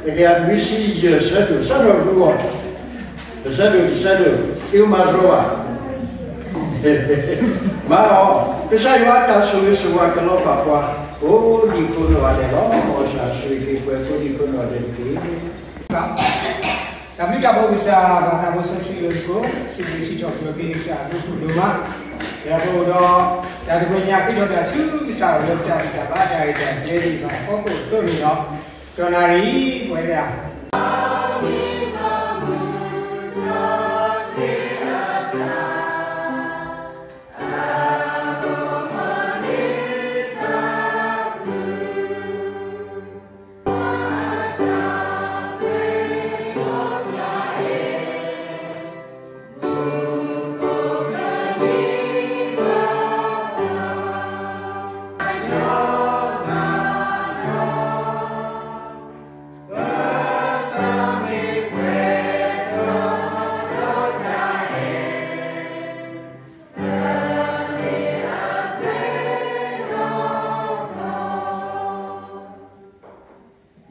တကယၤနွံဆံယဲၢ်ဆၢဒိၣ် စးထီၣ်ရူအီၤ တဆၢဒိၣ်တဆၢဒိၣ် သုမၤတြီဘၣ်, မၤအီၤ, ကစၢ်ယွၤအတၢ်ဆိၣ်ဂ့ၤဆိၣ်ဝါကလီၤဘၣ်ပှၤ ကိးဒံကိးနီၢ်ဂၤဒဲးလီၤ. မ်ကစၢ်ယွၤဆိၣ်ဂ့ၤက့ၤပှၤကိးဒံကိးနီၢ်ဂၤဒဲးတက့ၢ်. တၢ်ဘျုးတၢ်ဖှိၣ်ကစၢ် ဘၣ်တၢ်ဖိစီဆှံလၢပကိး စံးဘျုးစံးထီၣ်ပတြၢၤက့ၤကစၢ်အဘျုးဒိၣ်မး, ဒီးပအိၣ်ဒီး တၢ်တဘိညါဃ့ထီၣ်တၢ်ဆူကစၢ်အအိၣ်လၢပတၢ်ဂံၢ်တၢ်ဘါတၢ်ရဲၣ်တၢ်ကျဲၤသ့ၣ်တဖၣ်အဖီခိၣ်အသိးန့ၣ်ဒီး ကီၢ်နၣ်ရံၣ် ပဝဲဒၣ်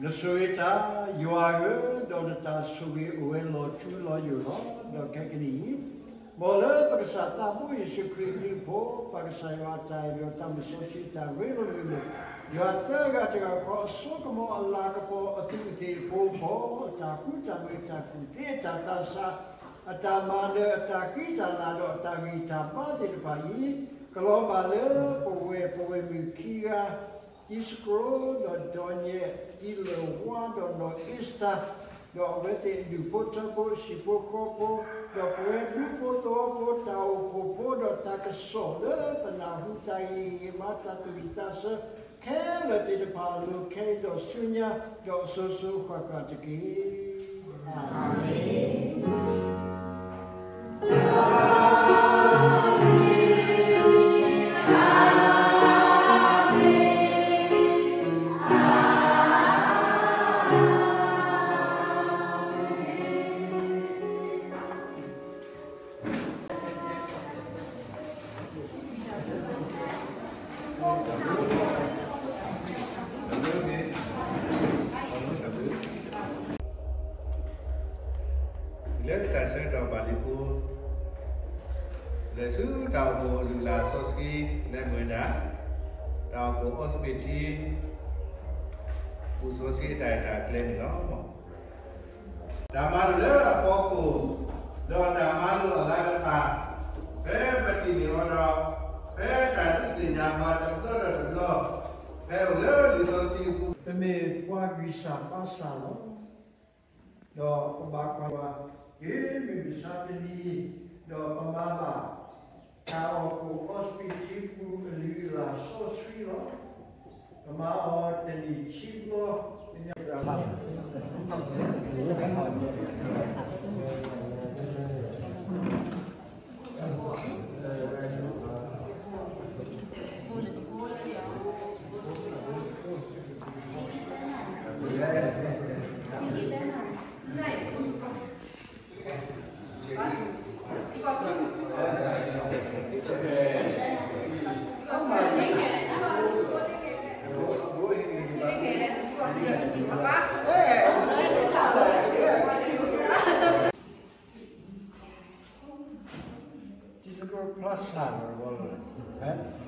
နဆိၣ်ဂ့ၤတၢ် ယွၤဧၢ, ဒီးနတၢ်ဆိၣ်ဂ့ၤအိၣ်ဝဲလီၤထူလီၤယိာ်လီၤ. ဒီးခဲကနံၣ်အံၤ မ်လၢပကစၢ်သးဘိယ့ၣ်ၡူးခရံာ်အဘျုးအဖှိၣ် ပၢ်ကစၢ်ယွၤအတၢ်အဲၣ်ဒီးတၢ်မုၢ်စီဆှံတၢ်ရ့လိာ်မုာ်လိာ်, ယွၤသၢဂၤတဂၤဃီအစိကမီၤအလၤကပီၤအသူးအသ့ၣ်အဖိအဖီ အတၢ်ဃူတၢ်မုာ်တၢ်ကူၣ်သ့အတၢ်သးစၢ် အတၢ်မၤနၢၤ အတၢ်ဃံတၢ်လၤ ဒီးအတၢ်ဂံၢ်တၢ်ဘါသ့ၣ်တဖၣ်အံၤ ကလီၤဘၣ်လၢပဝဲၢ်ပဝဲၢ်မုၣ်ခံဂၤ တံၤသကိး ဒီးဒီညဲၣ် တံၤလၢၢ်ဝါ ဒီးနီၢ်အ့စတၢ် ဒီးအဝဲသ့ၣ်အဒူၣ်ဖိထၢဖိ ဟံၣ်ဖိဃီဖိ ဒီးပဝဲဒူဖိသဝီဖိ တၢ်အိၣ်ဖှိၣ်ဖိ ဒီးတၢ်ကစီၣ်လၢပနၢ်ဟူတၢ်ဂ့ၢ်ဂ့ၢ်ဘါ တၢ်သူၣ်ဝံၣ်သးဆၢ ခဲလၢာ်သ့ၣ်တဖၣ်အလိၤ ခဲအံၤဒီးဆူညါ ဒီးအစိၤစိၤဃၣ်ဃၣ်တက့ၢ်. အၤမ့ၣ်. လၢတၢ်ဆၢကတီၢ်ဘၣ်လံဖိ လဲၤဆူတၢ်အိၣ်ဖှိၣ်အလုၢ်အလၢ်စီဆှံ လဲၤမုၢ်နၤ တၢ်အိၣ်ဖှိၣ်အီစပံးထံ ပူၤစီဆှံတၢ်ရဲၣ်တၢ်ကျဲၤန့ၣ်လီၤ. တၢ်မၤလိာ်လၢအဖီခိၣ် ဒီးတၢ်မၤလိာ်အဂၤတဖၣ် ဖဲပထံၣ်န့ၢ်အီၤဒီး ဖဲတၢ်ဒုးသ့ၣ်ညါပှၤတဘျီဒီးတဘျီ ဖဲအိၣ်လၢလံာ်စီဆှံအပူၤ ပမ့ၢ်ပှၤဂံၢ်စၢ်ဘါစၢ်လီၤ. ဒီးပဘၣ်ကွၢ်ဝဲ မုၢ်မဆါတနံၤ ဒီးပမၤဘၣ် တၢ်အိၣ်ဖှိၣ်အီစပံးထံပူၤအလုၢ်အလၢ်စီဆှံလီၤ. ပမၤအီၤတနံၣ်ဆံဘျီ တံၤသကိးဖျါစၢ်လီၤဘီလီၤ, ဟဲ